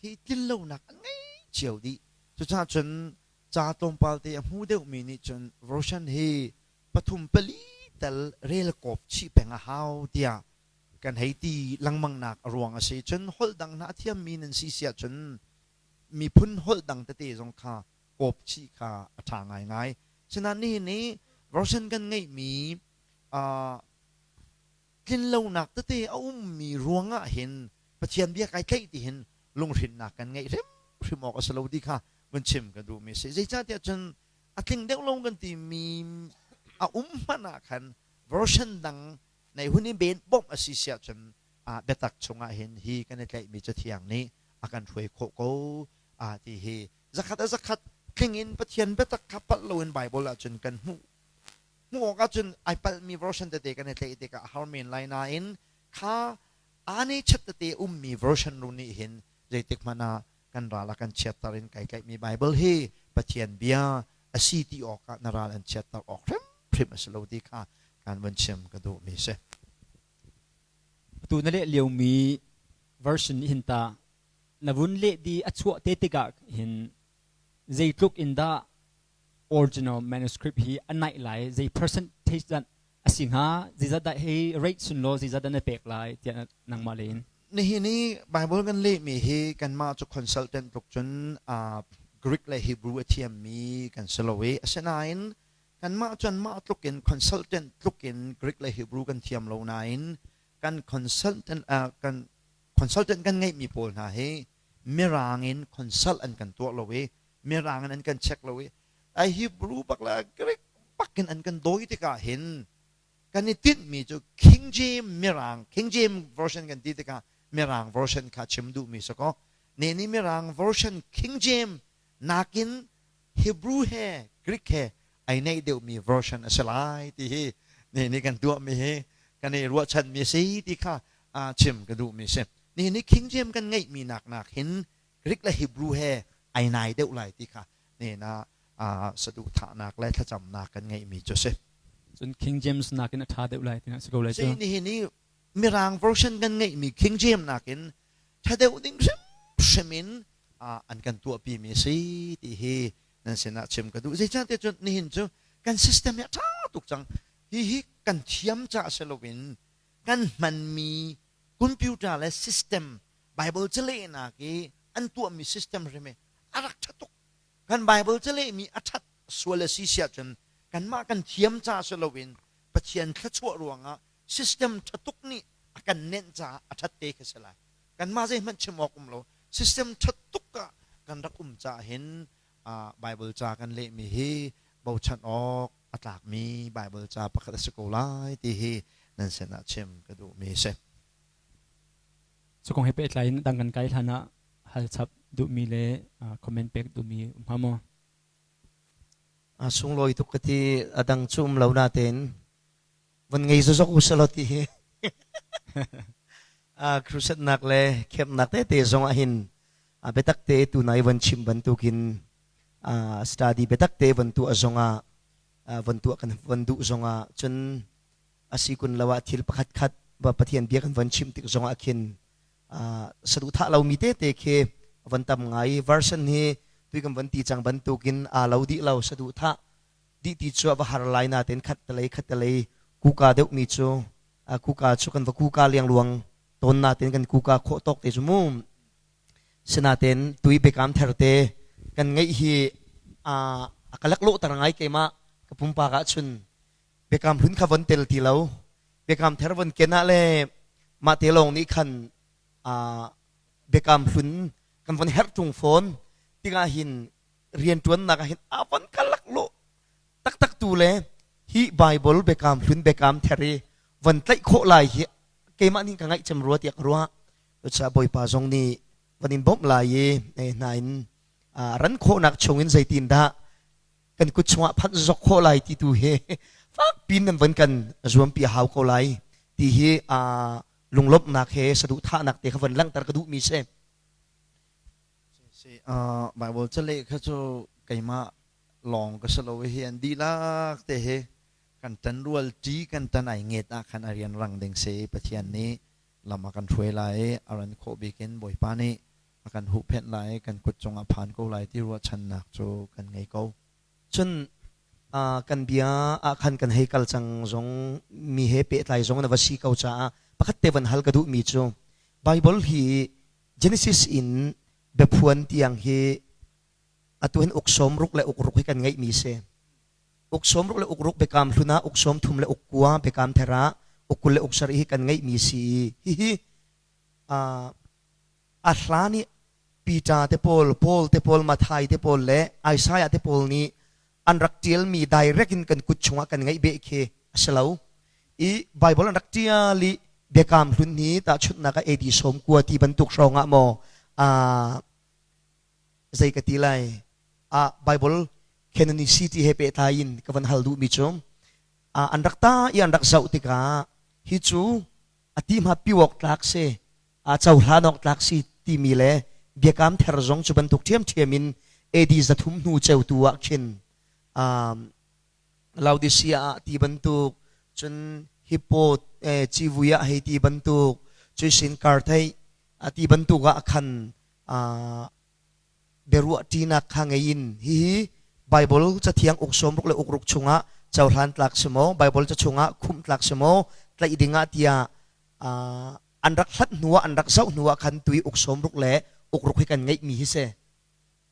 hi tlinlonak an ngei cio dih. Cucaah cun ca tlawmpal te a hmu deuhmi nih cun version hi pathum pali tal rel kawp chih peng a hau tiah kan hei ti lengmang nak a ruang a si. Cun holh dang hna a thiammi nan si siah cun miphun holh dang tete zong kha kawp chih kha a ṭha ngaingai. Sinain nihin ni version kan ngeihmi tlinlonak tete a ummi ruangah hin Pathian bia kai tlaih ti hin lunghrinnak kan ngeih hrimhrim awk a si lo ti kha vun chim ka duhmi a si. Zeicahtiah cun a tling deuh lo kan timi a um hmanh ah khan version dang nei hun i ben bawmh a si siah cun biatak chungah hin hi kan i tlaihmi cathiang nih a kan hruai khawh ko ti hi zakhat a zakhat tling in Pathian biatak kha palh loin Bible ahcun kan hmuh hmuh awk ahcun ai palhmi version tete kan i tlaih tikah a har men lai nain kha aa chat tete ummi version ru nih hin zeitik hmanh ah kan ral a kan chiatter in kai tlaihmi Bible hi Pathian bia a si ti awkah na ral an chiatter awk hrimhrim a si lo ti kha. kan vun chim ka duhmi si. Atu na leh liomi version nih hin ta na vun leh di a chuah te tikah hin zeitluk in dah original manuscript hi a naih lai, zei percentage dan a si hnga, zeizat dah hei rate sun law zeizat dah na pek lai tiah nangmah lei in? Nihin i Bible kan lehmi hi kanmah cu consultant tluk cun Greek le Hebrew a thiammi kan si lo i asinain kanmah cun mah tluk in consultant tluk in Greek le Hebrew kan thiam lo nain kan consultant kan consultant kan ngeihmi pawl hna hi Mirang in consult an kan tuah lo i Mirang in an kan check lo i a Hebrew bak le Greek bak in an kan dawi tikah hin kan i tinhmi cu King James Mirang, King James version kan ti tikah Mirang version kha chim duhmi si kaw ne nih Mirang version King James nakin Hebrew he Greek he ai neih deuhmi version a si lai ti hi ne nih kan tuahmi hi kan i ruahchanmi si ti kha chim ka duhmi si. Ni nih King James kan ngeihmi nak nak hin Greek le Hebrew he ai nai deuh lai ti kha nena saduhthahnak le thlacamnak kan ngeihmi cu si. Cun King James nakin a ṭha deuh lai ti si ko lai cu. Nihin i Mirang version kan ngeihmi King James nakin ṭha deuh ding hrimhrim in an kan tuahpimi si ti hi nan sinah chim ka duh. Zeicahtiah cun nihin cu kan system hi a ṭha tuk cang. Hihi kan thiam caah si loin kan hmanmi computer le system Bible calehnak i an tuahmi system hrim hi a rak ṭha tuk. Kan Bible calehmi a ṭhat sual a si siah cun kanmah kan thiam ca si loin Pathian thluachuah ruangah system ṭha tuk nih a kan nenh caah a ṭhat te khi si lai. Kanmah zeihmanh chim awk um lo. System ṭha tuk ah kan rak um caah hin Bible ca kan lehmi hi bochan awk a tlakmi Bible ca pakhat a si ko lai ti hi nan sinah chim ka duhmi a si. Cu kong he pehtlai in dang kan kai hlan ah hal chap duhmi le comment pek duhmi um hnga maw? A sunglawi tuk ka ti a dang cu um lo natein von ngei zozok u selaw ti hi a crusade nak le khemnak tete zong ah hin a biatak te tu nai von chim bantukin study biatak te von tuah zong ah von tuah kan von duh zong ah cun a si kun lo ah thil pakhat khat Pathian bia kan von chim tik zong ah khin saduhthah lomi tete khi von tam ngai. Version hi tui kan von ti cang bantukin aa lo dih lo. Saduhthah dih ti cu a va har lai natein khat te lei khat te lei kuka deuhmi cu kuka cu kan va kuka liangluang tawn natein kan kuka khawh tawk te cu mu. Sinatein tui biakam thar te kan ngeih hi a ka laklawhter ngai keimah ka pumpak ahcun. Biakam hlun kha von tel ti lo, biakam thar von ken ah le mah te lawng nih khan biakam hlun kan von herh ṭung fawn tikah hin rianṭuannak ah hin a von ka laklawh taktak tu le hi Bible biakam hlun biakam thar i von tlaih khawh lai hi keimah nih ka ngaih cem rua tiah ka ruah. Cucaah Bawipa zong nih van in bawmh lai i hna in ran khawhnak chungin zeitin dah kan kut chungah phanh zok khawh lai ti tu hi fakpi nan von kan zuampi a hau ko lai ti hi lunglawmhnak he saduhthahnak te kha von langhter ka duhmi si. Si Bible caleh kha cu keimah lawng ka si lo hi an dihlak te hi kan tan rual ṭi kan tan ai nget ah khan a rian rang ding si. Pathian nih lam a kan hruai lai i a ran khawh bik in Bawipa nih a kan huhphenh lai, kan kut cungah phan ko lai ti ruahchannak cu kan ngei ko. Cun kan bia ah khan kan hei kal cang zong mi he pehtlai zong na va si ko caah pakhat te van hal ka duhmi cu Bible hi Genesis in biaphuan tiang hi atu hin uk 60 le uk ruk hi kan ngeihmi si. Uk 60 le uk ruk biakam hlun ah uk 30 le uk kua biakam thar ah uk 20 le uk sarih hi kan ngeihmi si. Hihi a hlan i Peter te pawl, Paul te pawl, Matthai te pawl le Isaiah te pawl nih an rak ṭialmi direct in kan kut chungah kan ngeih beh khi a si lo. I Bible an rak ṭial i Biakam Hlun hi tahchunhnak ah AD 90 ti bantuk hrawng ah maw zei ka ti lai Bible canonicity he pehtlai in ka van hal duhmi cu an rak ta i an rak zoh tikah hi cu a ti hma piwok tlak si, a cohlan awk tlak si timi le biakam ther zong cu bantuk ṭhiamṭhiam in AD 300 hnu ceutu ah khin Laodicea ah ti bantuk. Cun hippo civui ah hei ti bantuk, cuisin karthei a ti bantuk ah khan biaruah ṭinak kha ngei in hihi Baibal Cathiang uk sawmruk le uk ruk chungah cohlan tlak si maw, Baibal ca chungah khumh tlak si maw, tlaih dingah tiah an rak hlat hnuah an rak zoh hnuah khan tui uk sawmruk le uk ruk hi kan ngeihmi hi si.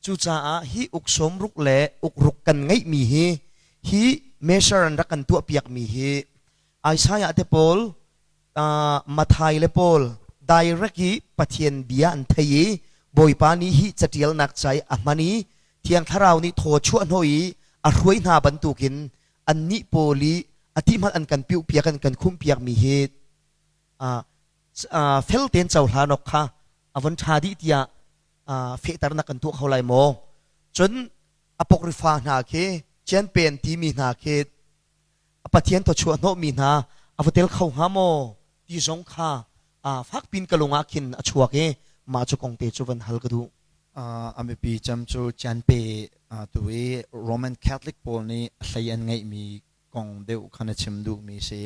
Cucaah hi uk sawmruk le uk ruk kan ngeihmi hi hi measure an rak kan tuahpiakmi hi Isaiah te pawl Mathai le pawl direct i Pathian bia an thei i Bawipa nih hi catialnak ca i a hman i Thiang Thlarau nih thaw chuah hnawh i a hruai hna bantukin annih pawl i a ti hmanh an kan piuhpiak an kan khumhpiakmi hi fel tein cohlan awk kha a von ṭha dih tiah fehternak kan tuah kho lai maw? Cun apokrifa hna khi Cianpen timi hna khi Pathian thawchuah hnawhmi hna a va tel kho hnga maw ti zong kha fakpin ka lung ah khin a chuak i mah cu kong te cu van hal ka duh. A mipi cem cu Cianpe tu i Roman Catholic pawl nih a hlei an ngeihmi kong deuh kha na chim duhmi si.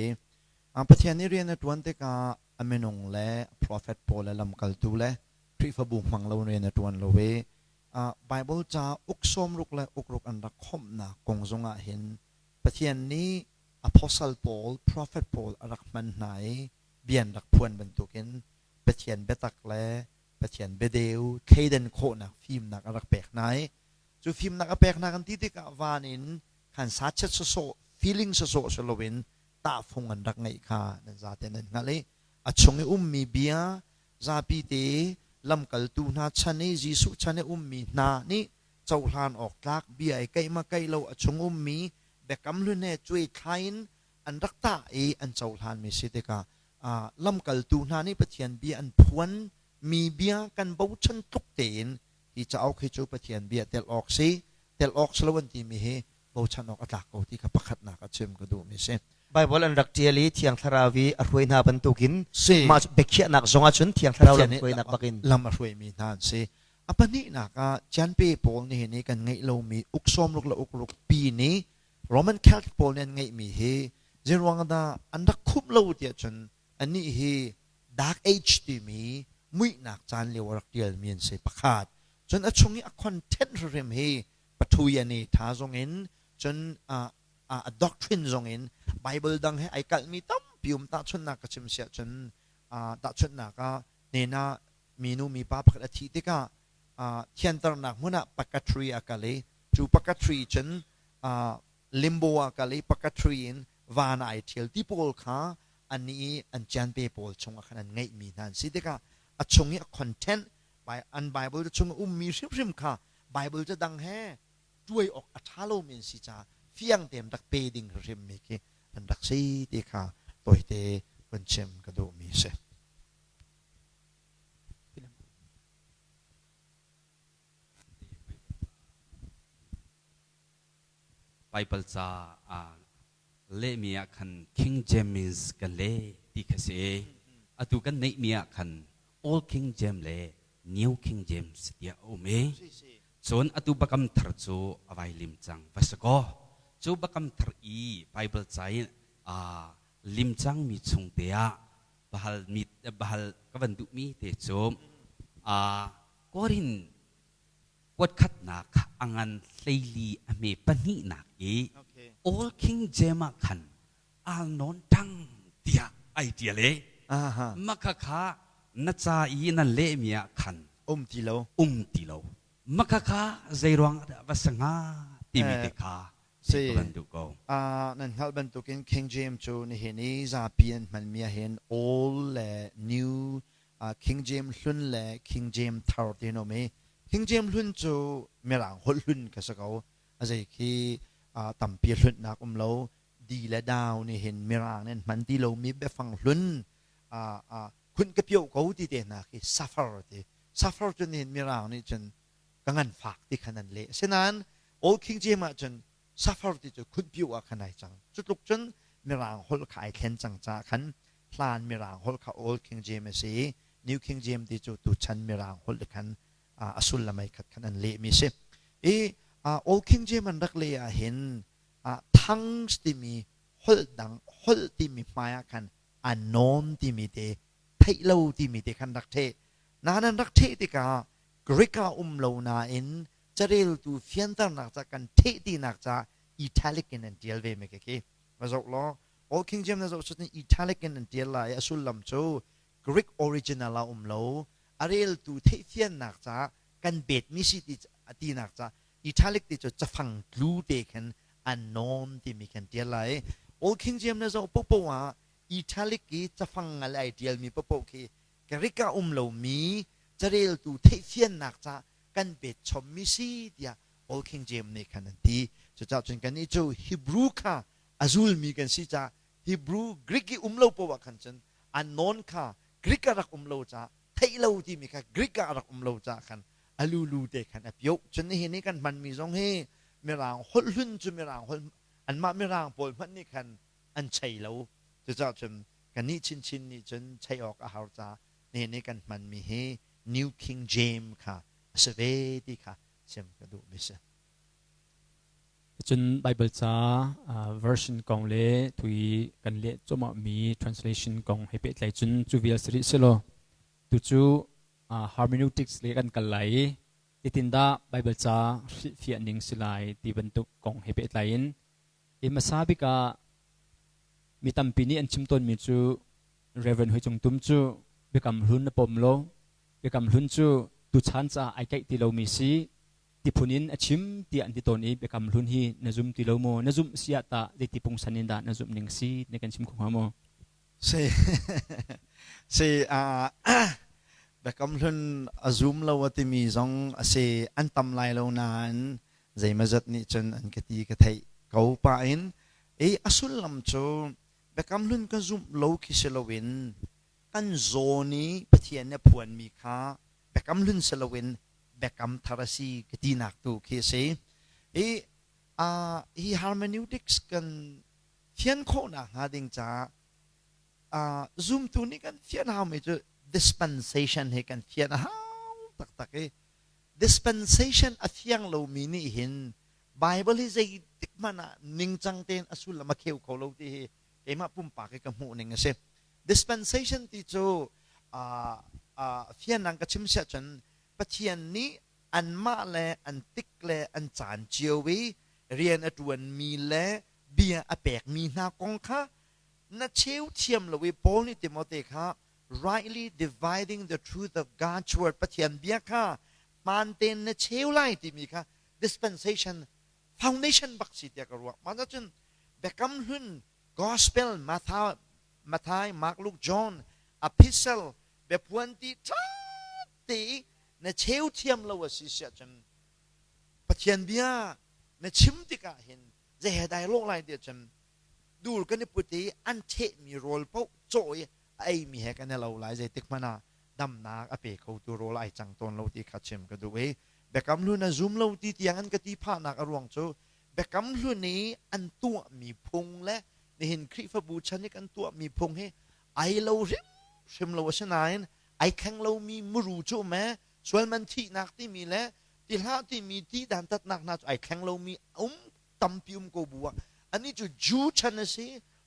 Pathian nih rian a ṭuan tikah a minung le a prophet pawl le lamkaltu le Khrihfabu hmang lo rian a ṭuan lo i Baibal ca uk sawmruk le ukruk an rak khawmhnak kong zongah hin Pathian nih apostle pawl, prophet pawl a rak hman hna i bia an rak phuan bantukin Pathian biatak le Pathian biadeu thleidan khawhnak fimnak a rak pek hna i cu fimnak a pek hna kan ti tikah van in khan sachet sawsawh feeling sawsawh si loin tahfung an rak ngeih kha nan zate nan hngalh i a chung i ummi bia zapi te lamkaltu hna chan i Jesuh chan i ummi hna nih cohlan awk tlak bia i keih ma keih lo a chung ummi biakam hlun he cuai thlai in an rak tah i an cohlanmi si tikah lamkaltu hna nih Pathian bia an phuan mi bia kan bochan tluk tein hi cauk hi cu Pathian bia tel awk si tel awk si lo an timi hi bochan awk a tlak ko ti kha pakhatnak a chim ka duhmi si. Baibal an rak ṭial i Thiang Thlarau i a hruai hna bantukin mah biakhiahnak zong ahcun Thiang Thlarau lam hruainak bakin lam a hruaimi hna an si. A pahnihnak ah Cianpe pawl nih hin kan ngeih lomi uk sawmruk le uk ruk pi nih Roman Catholic pawl nih an ngeihmi hi zeiruang dah an rak khumh lo tiah cun anih hi Dark Age timi muihnak caan lio a rak ṭialmi an si pakhat. Cun a chung i a content hrimhrim hi pathuyan i tha zong in cun a doctrine zong in Bible dang he ai kalhmi tampi um tahchunhnak ka chim siah cun tahchunhnak ah hnen ah minu mipa pakhat a thih tikah thianternak hmun ah purgatory a kal i cu purgatory cun limbo ah kal i purgatory in van ah ai ṭhial ti pawl kha an i an cianpe pawl chungah khan an ngeihmi hna an si tikah a chung i a content an Bible chung a ummi hrimhrim kha Bible ca dang he ṭuai awk a ṭha lomi an si caah fiang tein rak pe ding hrimmi khi an rak si ti kha tawite vun chim ka duhmi a si. Bible ca lehmi ah khan King James kan leh ti kha si. Atu kan neihmi ah khan Old King James le New King James tiah a um i cun atu Biakam Thar cu a vai lim cang va si kaw cu Biakam Thar i Bible ca in aa lim cangmi chung te ah bahal mi bahal ka van duhmi te cu Korin kuatkhatnak a ngan hleili a hme pahnihnak i Old King James ah khan al nawn ṭang tiah ai ṭial i maka kha na ca i na lehmi ah khan um ti lo um ti lo maka kha zeiruang ah dah va si hnga timi te kha Si. ka van duh ko. Nan hngalh bantukin King James cu nihin i zapi an hmanmi ahhin Old le New King James hlun le King James thar ti an um i King James hlun cu Mirang holh hlun kha si ko. A zei khi tampi hlunhnak um lo. Di le dau nih hin Mirang nih an hman ti lomi biafang hlun khunh ka pioh ko ti te hna khi suffer ti. Suffer cu nihin Mirang nih cun ka nganfak ti khan an leh. Asinain Old King James ahcun suffer ti cu khunhpiu ah khan ai cang. Cu tluk cun Mirang holh kha ai thlen cang caah khan hlan Mirang holh kha Old King James a si i New King James ti cu tuchan Mirang holh te khan a sullam ai khat khan an lehmi a si. I Old King James an rak leh ahhin tongues timi Holh dang holh timi hmai ah khan unknown timi te theih lo timi te khan rak ṭheh. Nain an rak ṭheh tikah Greek ah um lo nain careltu fianternak ca kan ṭheh tinak ca italic in an ṭial ve mi khi. Va zoh law Old King James na zoh cun italic in an ṭial lai i a sullam cu Greek original ah um lo a reltu theihfiannak ca kan betmi si ti tinak ca italic ti cu cafang tlu te khin unknown timi khan ṭial lai. Old King James na zoh popo ah italic i cafang ngal ai ṭialmi popo khi Greek ah um lomi careltu theihfiannak ca kan bet chommi si tiah Old King James nih khan an ti. Cucaah cun kannih cu Hebrew kha a zulmi kan si caah Hebrew Greek i um lo poah khan cun unknown kha Greek ah rak um lo caah theih lo timi kha Greek ah rak um lo caah khan a lulu te khan a pioh. Cun nihin i kan hmanmi zong hi Mirang holh hlun cu Mirang holh anmah Mirang pawl hmanh nih khan an chei lo. Cucaah cun kannih chinchin nih cun chei awk a har caah nihin i kan hmanmi hi New King James kha a si ve ti kha chim ka duhmi si. Cun Baibal ca version kong le tui kan leh cuahmahmi translation kong he pehtlai cun cu vial si rih selaw tucu hermeneutics le kan kal lai i zeitindah Baibal ca hrilhfiah ning si lai ti bantuk kong he pehtlai in i hmasa bik ah mi tampi nih an chim tawnmi cu Reverend Hoi Cung Tum cu biakam hlun na pom lo biakam hlun cu tuchan caah ai kaih ti lomi si ti phun in a chim tiah an ti tawn i biakam hlun hi na zum ti lo maw na zumh si ah tah zeiti pungsan in dah na zumh ning si na kan chim kho hnga maw Si si biakam hlun a zum lo a timi zong a si an tam lai lo nain zeimazat nih cun an ka ti ka theih ko pah in i a sullam cu biakam hlun ka zumh lo khi si loin kan zawn i Pathian nih a phuanmi kha biakam hlun si loin biakam thar a si ka tinak tu khi a si. I hi hermeneutics kan fian khawhnak hnga ding caah zumtu nih kan fian haumi cu dispensation hi kan fian a hau taktak i dispensation a fiang lomi nih hin Bible hi zeitik hmanh ah ningcang tein a sullam a kheu kho lo ti hi keimah pumpak i ka hmuh ning a si. Dispensation ti cu fianang ka chim siah cun Pathian nih anmah le an tik le an caan cio i rian a ṭuanmi le bia a pekmi hna kong kha na cheu thiam lo i Paul nih Timote kha rightly dividing the truth of God's word Pathian bia kha hmaan tein na cheu lai timi kha dispensation foundation bak si tiah ka ruah. Mah cun Biakam Hlun Gospel Matthew, Matthai, Mark, Luke, John, Epistle biaphuan ti ṭha te i na cheu thiam lo a si siah cun Pathian bia na chim tikah hin zei he dai lawh lai tiah cun dur kan i put i an ṭhehmi rawl paoh cawh i a eimi he kan i lo lai zeitik hmanh ah damnak a pe khotu rawl ai cang tawn lo ti kha chim ka duh i biakam hlun a zum lo ti tiang an ka ti phahnak a ruang cu biakam hlun i an tuahmi phung le nihin Khrihfabu chan i kan tuahmi phung hi ai lo hrimhrim lo asinain ai thleng lomi muru cu um ee sualman thihnak timi le ti hlah timi ti dantatnak hna cu ai thleng lomi um tampi um ko bu ah anih cu Jew chan a si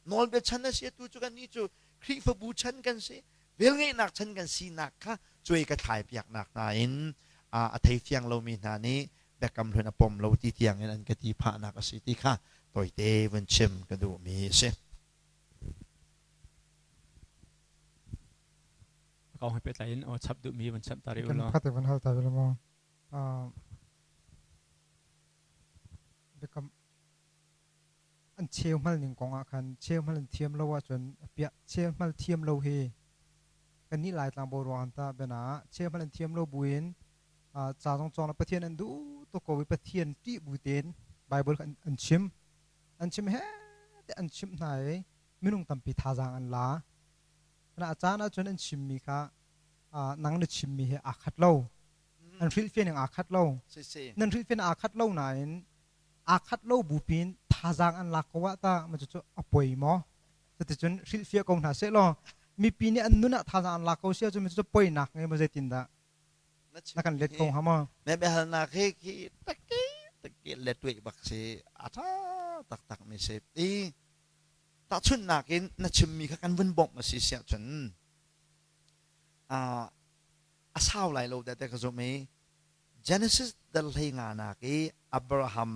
nawlbia chan a si atu cu kannih cu Khrihfabu chan kan si velngeihnak chan kan sinak kha cuai ka thlai piaknak hna in a thei fiang lomi hna nih biakam hlun a pom lo ti tiang in an ka ti phahnak a si ti kha tawite vun chim ka duhmi a si. Kong he pehtlai in aw chap duhmi vun chap ta rih u law. Kan pakhat vun hal ta ve maw? Biakam an cheu hmal ning kong ah khan cheu hmal an thiam lo ahcun piah cheu hmal thiam lo hi kannih Laitlang boruak an ta bena cheu hmal an thiam lo buin ca zong cawng Pathian an duh tuk ko i Pathian ṭih bu tein Bible an chim an chim he te an chimh hna i minung tampi thazaang an la na a caan ahcun an chimmi kha nang na chimmi he aa khat lo an hrilhfiah ning aa khat lo nan hrilhfiah aa khat lo nain aa khat lo bu pin thazaang an lak ko ah ta ma cu a poi maw cuticun hrilhfiah ko hna seh law mipi nih an nun ah thazaang an lak ko si ahcun cu poinak ngei maw zeitin dah na kan let ko hnga maw na biahalnak hi khi takki takki let tuih bak si a tha taktak mi si i. Tahchunhnak in na chimmi kha kan vun bawmh a si siah cun a sau lai lo deh ka zumh i Genesis dal hlei nganak i Abraham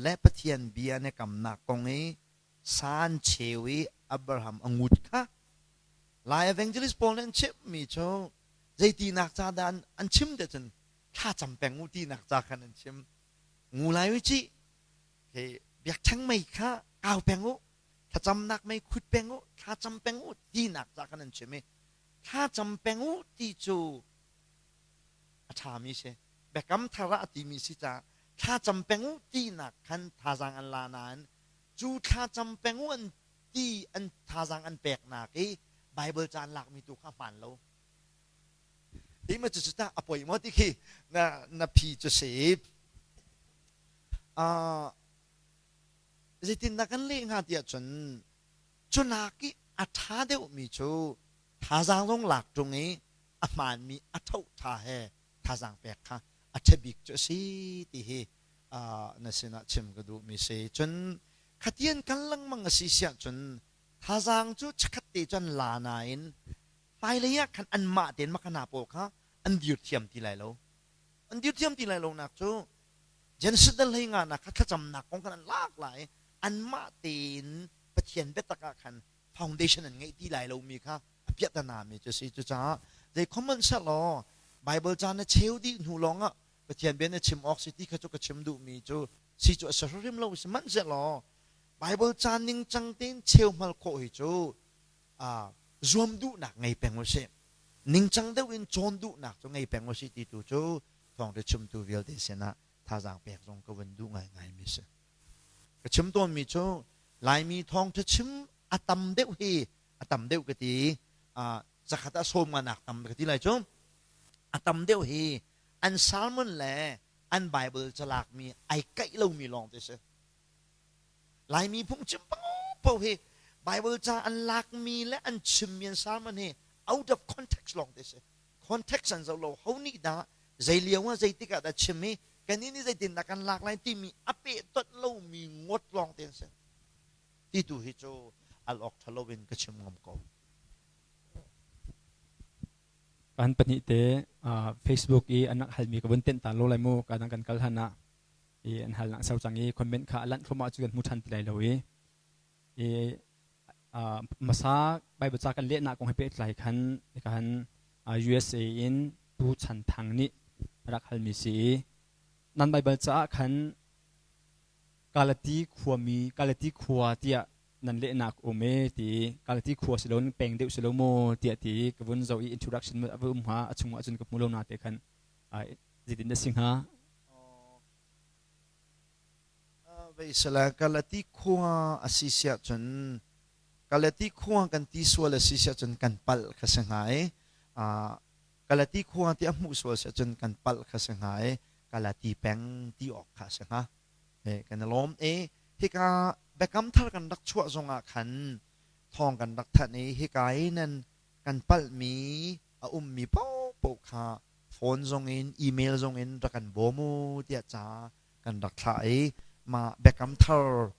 le Pathian bia an i kamnak kong i san cheu i Abraham a ngut kha Lai evangelist pawl nih an chimmi cu zeitinak ca dah an chim te cun thlacam peng u tinak ca khan an chim. Ngu lai u cih biakṭheng mei kha kau peng u thlacamnak mei khut peng u thlacam peng u tinak ca khan an chim i thlacam peng u ti cu a ṭhami si biakam thar ah a timi si caah thlacam peng u tinak khan thazaang an la nain cu thlacam peng u an ti an thazaang an peknak i Bible ca an lakmi tu kha hmaan lo ti ma cu tah a poi maw ti khi na na phi cu si zeitindah kan leh hnga tiah cun cunak i a ṭha deuhmi cu thazaang zong lak ṭung i a hmaanmi a ṭhoṭha he thazaang pek kha a ṭha bik cu a si ti hi na sinah chim ka duhmi si. Cun khatian kal lengmang a si siah cun thazaang cu chikkhat te cun la nain hmailei ah khan anmah tein makana pawl kha an dir thiam ti lai lo. An dir thiam ti lai lonak cu Genesis dal hlei nga nak kha thlacamnak kong khan an lak lai anmah tein Pathian biatak ah khan foundation an ngeih ti lai lomi kha a piahtana mi cu si cucaah zei common law Bible ca na cheu dih hnu lawng ah Pathian bia na chim awk si ti kha cu ka chim duhmi cu si cu a si hrim lo sihmanhsehlaw Bible ca ningcang tein cheu hmal khawh hi cu zuam duhnak ngei peng u sih ningcang deuh in cawn duhnak cu ngei peng u sih ti tu cu thawngṭha chimtu vialte sinah thazaang pek zong ka vun duh ngaingaimi si. Ka chim tawnmi cu Laimi thawngṭha chim a tam deuh hi a tam deuh ka ti zakhat ah sawm nga nak tam ka ti lai cu a tam deuh hi an sermon le an Bible calakmi ai kaih lomi lawng te si. Laimi phungchim paohpaoh hi Bible ca an lakmi le an chimmi an sermon hi out of context lawng te si. Context an zoh lo ho nih dah zei lio ah zeitik ah dah chim i kannih nih zeitindah kan lak lai timi a pehtonh lomi ngawt lawng te an si. Ti tu hi cu al awk ṭha lo in ka chim ngam ko. Kan pahnih te Facebook i an rak halmi ka vun tenh ta lo lai mu ka dang kan kal han ah i an hal nak sau cang i comment kha a lanh thluahmah cu kan hmu ṭhan ti lai lo i i hmasa Bible ca kan lehnak kong he pehtlai khan kan USA in Tu Chan Thang nih a rak halmi si i nan Bible caah khan Kalati khuami Kalati khua tiah nan lehnak um e ti Kalati khua si lo peng deuh si lo maw tiah ti ka vun zoh i introduction a va um hnga a chungah cun ka hmu lo na te khan zeitin dah si hnga? Veisala Galati khua a si siah cun Galati khua kan ti sual a si siah cun kan palh kha si hnga i Galati khua ti a hmuh sual siah cun kan palh kha si hnga i Galati peng ti awk kha a si hnga. Kan i lawm i hika biakam thar kan rak chuah zongah khan thawng kan rak thanh i hika i nan kan palhmi a ummi paohpaoh kha phone zongin email zongin rak kan bawm u tiah ca kan rak thlah i mah biakam thar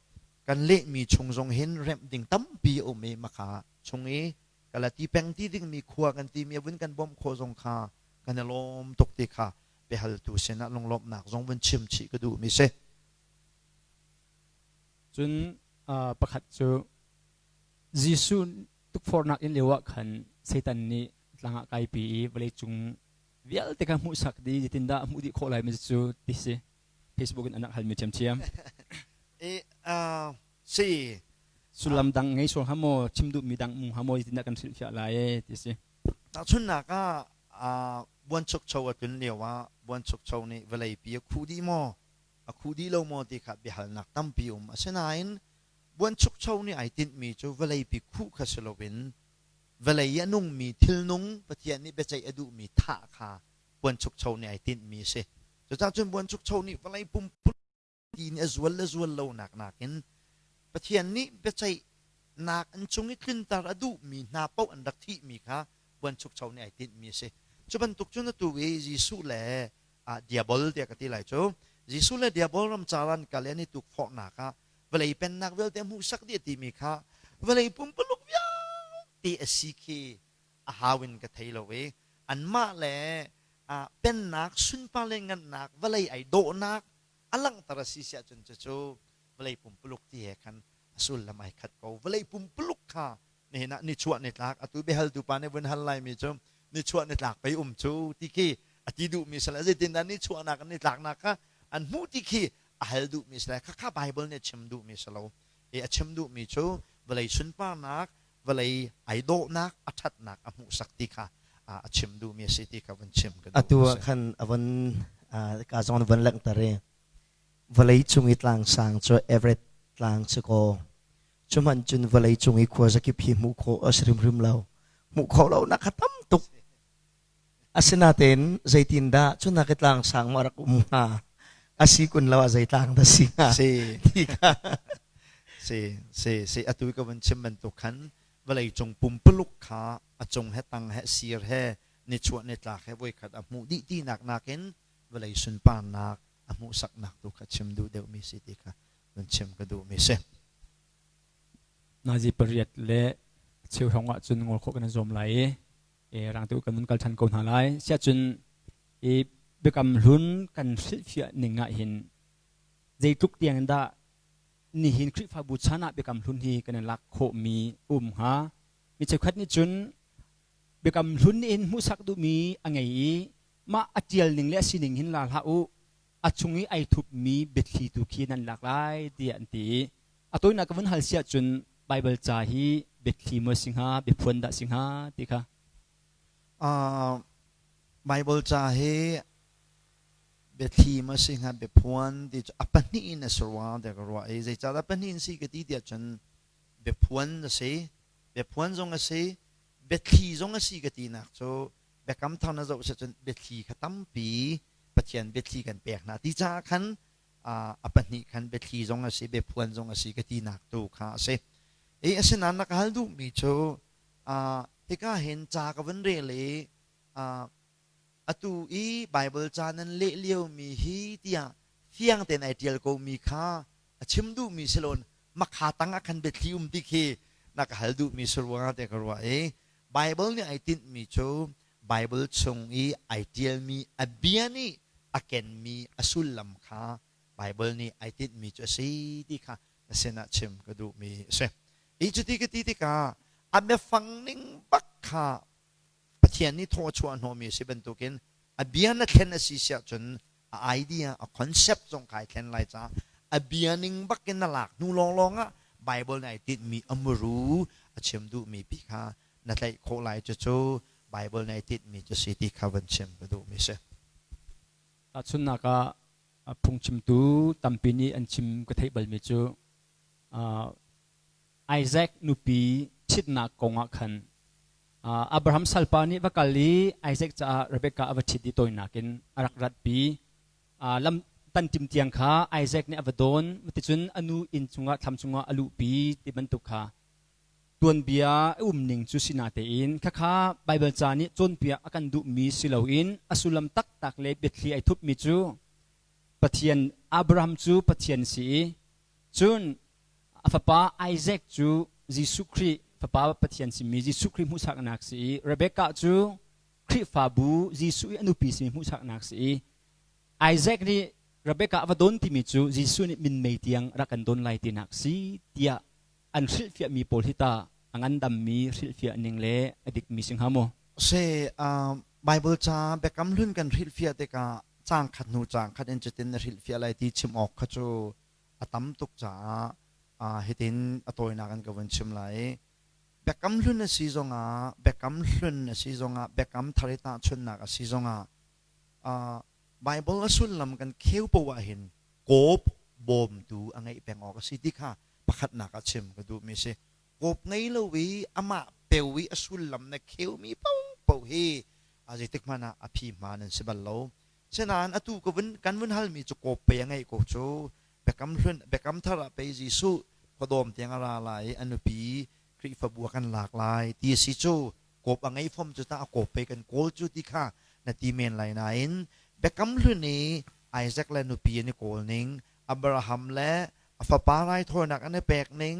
kan lehmi chung zong hin remh ding tampi a um i maka chung i Galati peng ti dingmi khua kan timi a vun kan bawmh khawh zong kha kan i lawm tuk ti kha biahaltu sinah lunglawmhnak zong vun chim chih ka duhmi si. Cun pakhat cu Jesuh tukforhnak in lio ah khan Satan nih tlang ah kaipi i vawleicung vialte kha hmuhsak dih zeitindah a hmuh dih khawh lai mi cu ti si Facebook in an rak halmi ṭhiamṭhiam. E, uh, si. Sullam dang ngei sual hnga maw chim duhmi dang um hnga maw zeitindah kan hrilhfiah lai e ti si. Tahchunhnak ah uh, buanchukcho a tlun lio ah buanchukcho nih vawleipi a khuh dih maw a khuh dih lo maw ti kha biahalnak tampi um asinain buanchukcho nih ai tinhmi cu vawleipi khuh kha si loin vawlei i a nungmi thilnung Pathian nih biaceih a duhmi thah kha buanchukcho nih ai tinhmi a si. Cucaah cun buanchukcho nih vawlei pumpuluk ti nih a zual le zual lonak nakin Pathian nih biaceihnak an cung i tlunter a duhmi hna paoh an rak thihmi kha buanchukcho nih ai tinhmi a si. Cu bantuk cun atu i Jesuh le diabol tiah ka ti lai cu Jesuh le diabol ramcar an kal i an i tukforhnak ah vawlei pennak vialte hmuhsak dih a timi kha. Vawlei pumpuluk vialte a si khi a hau in ka thei lo i anmah le pennak sunpar le ngannak vawlei ai dawhnak a langhter a si siah cun cucu vawlei pumpuluk ti he khan a sullam ai khat ko. Vawlei pumpuluk kha nihin ah nichuah nitlak atu biahaltu pa nih vun hal laimi cu nichuah nitlak pei um cu ti khi a ti duhmi si le zeitindah nichuahnak in nitlaknak kha an hmuh ti khi a hal duhmi si le khakha Bible nih a chim duhmi si lo. I a chim duhmi cu vawlei sunparnak, vawlei ai dawhnak, a ṭhatnak a hmuhsak ti kha a chim duhmi a si ti kha vun chim ka duh. Atu ah khan a von ka zong von langhter i vawlei cung i tlangsang cu Everett tlang si kaw cu hmanh cun vawlei cung i khuazakip hi hmuh khawh a si hrimhrim lo. Hmuh khawh lo nak kha tam tuk. Asinain zeitindah cu nak i tlangsang maw a rak um hnga? A si kun lo ah zei tlang dah si hnga? Si. Ti kha. Si, si, si. Atu ka vun chim bantuk khan vawlei cung pumpuluk kha a cung he tang he sir he nichuah nitlak he voikhat a hmuh dih tinak nakin vawlei sunparnak a hmuhsaknak tu kha chim duh deuhmi si ti kha vun chim ka duhmi si. Nazi pariat le cheu hrawng ah cun ngol khawh kan i zuam lai i rang tu kan kal than ko hna lai. Siahcun i biakam hlun kan hrilhfiah ning ah hin zeitluk tiang in dah nihin Khrihfabu chan ah biakam hlun hi kan i lak khawhmi um hnga? Mi cheukhat nih cun biakam hlun nih hin hmuhsak duhmi a ngei i mah a tial ning le a sining hin la hlah u, a chung i ai thupmi biathli tu khi nan lak lai tiah an ti i a tawinak ka vun hal siah cun Baibal ca hi biathli maw si hnga, biaphuan dah si hnga ti kha. Baibal ca hi biathli maw si hnga, biaphuan ti cu a pahnih in a si rua tiah ka ruah i zeicahdah pahnih in si ka ti tiah cun biaphuan a si, biaphuan zong a si, biathli zong a si ka tinak cu Biakam Thar na zoh si cun biathli kha tampi Pathian biathli kan pek hna ti caah khan a pahnih khan biathli zong a si biaphuan zong a si ka tinak tu kha a si. I asinain na ka hal duhmi cu hika hin ca ka vun rel i atu i Baibal ca nan leh liomi hi tiah fiang tein ai ṭial komi kha a chim duhmi si loin makha tang ah khan biathli um ti khi na ka hal duhmi si ruangah tiah ka ruah i Baibal nih ai tinhmi cu Baibal chung i ai ṭialmi a bia nih a kenmi a sullam kha Baibal nih ai tinhmi cu a si ti kha na sinah chim ka duhmi a si. I cuti ka ti tikah a biafang ning bak kha Pathian nih thaw a chuah hnawhmi a si bantukin a bia na thlen a si siah cun a idea, a concept zong kai thlen lai caah a bia ning bak in na lak hnu lawnglawng ah Bible nih ai tinhmi a muru a chim duhmi pi kha na tlaih khawh lai. Cucu Bible nih ai tinhmi cu si ti kha van chim ka duhmi si. Tahchunhnak ah phungchimtu tampi nih an chim ka theih balmi cu Isaac nupi ṭhitnak kong ah khan Abraham salpa nih va kal i Isaac caah Rebekah a va ṭhit i tawinak in a rak ratpi. Lam tanṭim tiang kha Isaac nih a va dawn, ticun a nu inn chungah thlam chungah a luhpi ti bantuk kha tuanbia a umning cu si natein khakha Baibal ca nih cawnpiak a kan duhmi si loin a sullam taktak le biathli ai thupmi cu Pathian Abraham cu Pathian si i cun a fapa Isaac cu Jesuh Khrih fapa Pathian simi Jesuh Khrih hmuhsaknak si i Rebekah cu Khrihfabu Jesuh i a nupi simi hmuhsaknak si i Isaac nih Rebekah a va don timi cu Jesuh nih minmei tiang rak kan don lai tinak si tiah an hrilhfiahmi pawl hi tah a ngandammi hrilhfiah ning le a dikmi si hnga maw? Si, Bible ca Biakam Hlun kan hrilhfiah tikah caang khat hnu caang khat in cutin na hrilhfiah lai ti chim awk kha cu a tam tuk caah hitin a tawinak in ka vun chim lai. Biakam Hlun a si zongah, Biakam Hlun a si zongah, Biakam Thar i tahchunhnak a si zongah Bible a sullam kan kheu poah hin kawp bawmtu a ngeih peng awk a si ti kha pakhatnak ah chim ka duhmi a si. Kawp ngei lo i amah peu i a sullam na kheumi paohpaoh hi a zeitik hmanh ah a phi hmaan an si bal lo. Sinain atu ka vun kan vun halmi cu kawp pei a ngeih ko cu. Biakam hlun Biakam thar ah pei Jesuh khuadawm tiang a ra lai i a nupi Khrihfabu a kan lak lai ti a si cu kawp a ngei fom cu tah a kawp pei kan kawl cu ti kha na ti men lai nain Biakam hlun i Isaac le nupi an i kawl ning Abraham le a fapa raithawinak an i pek ning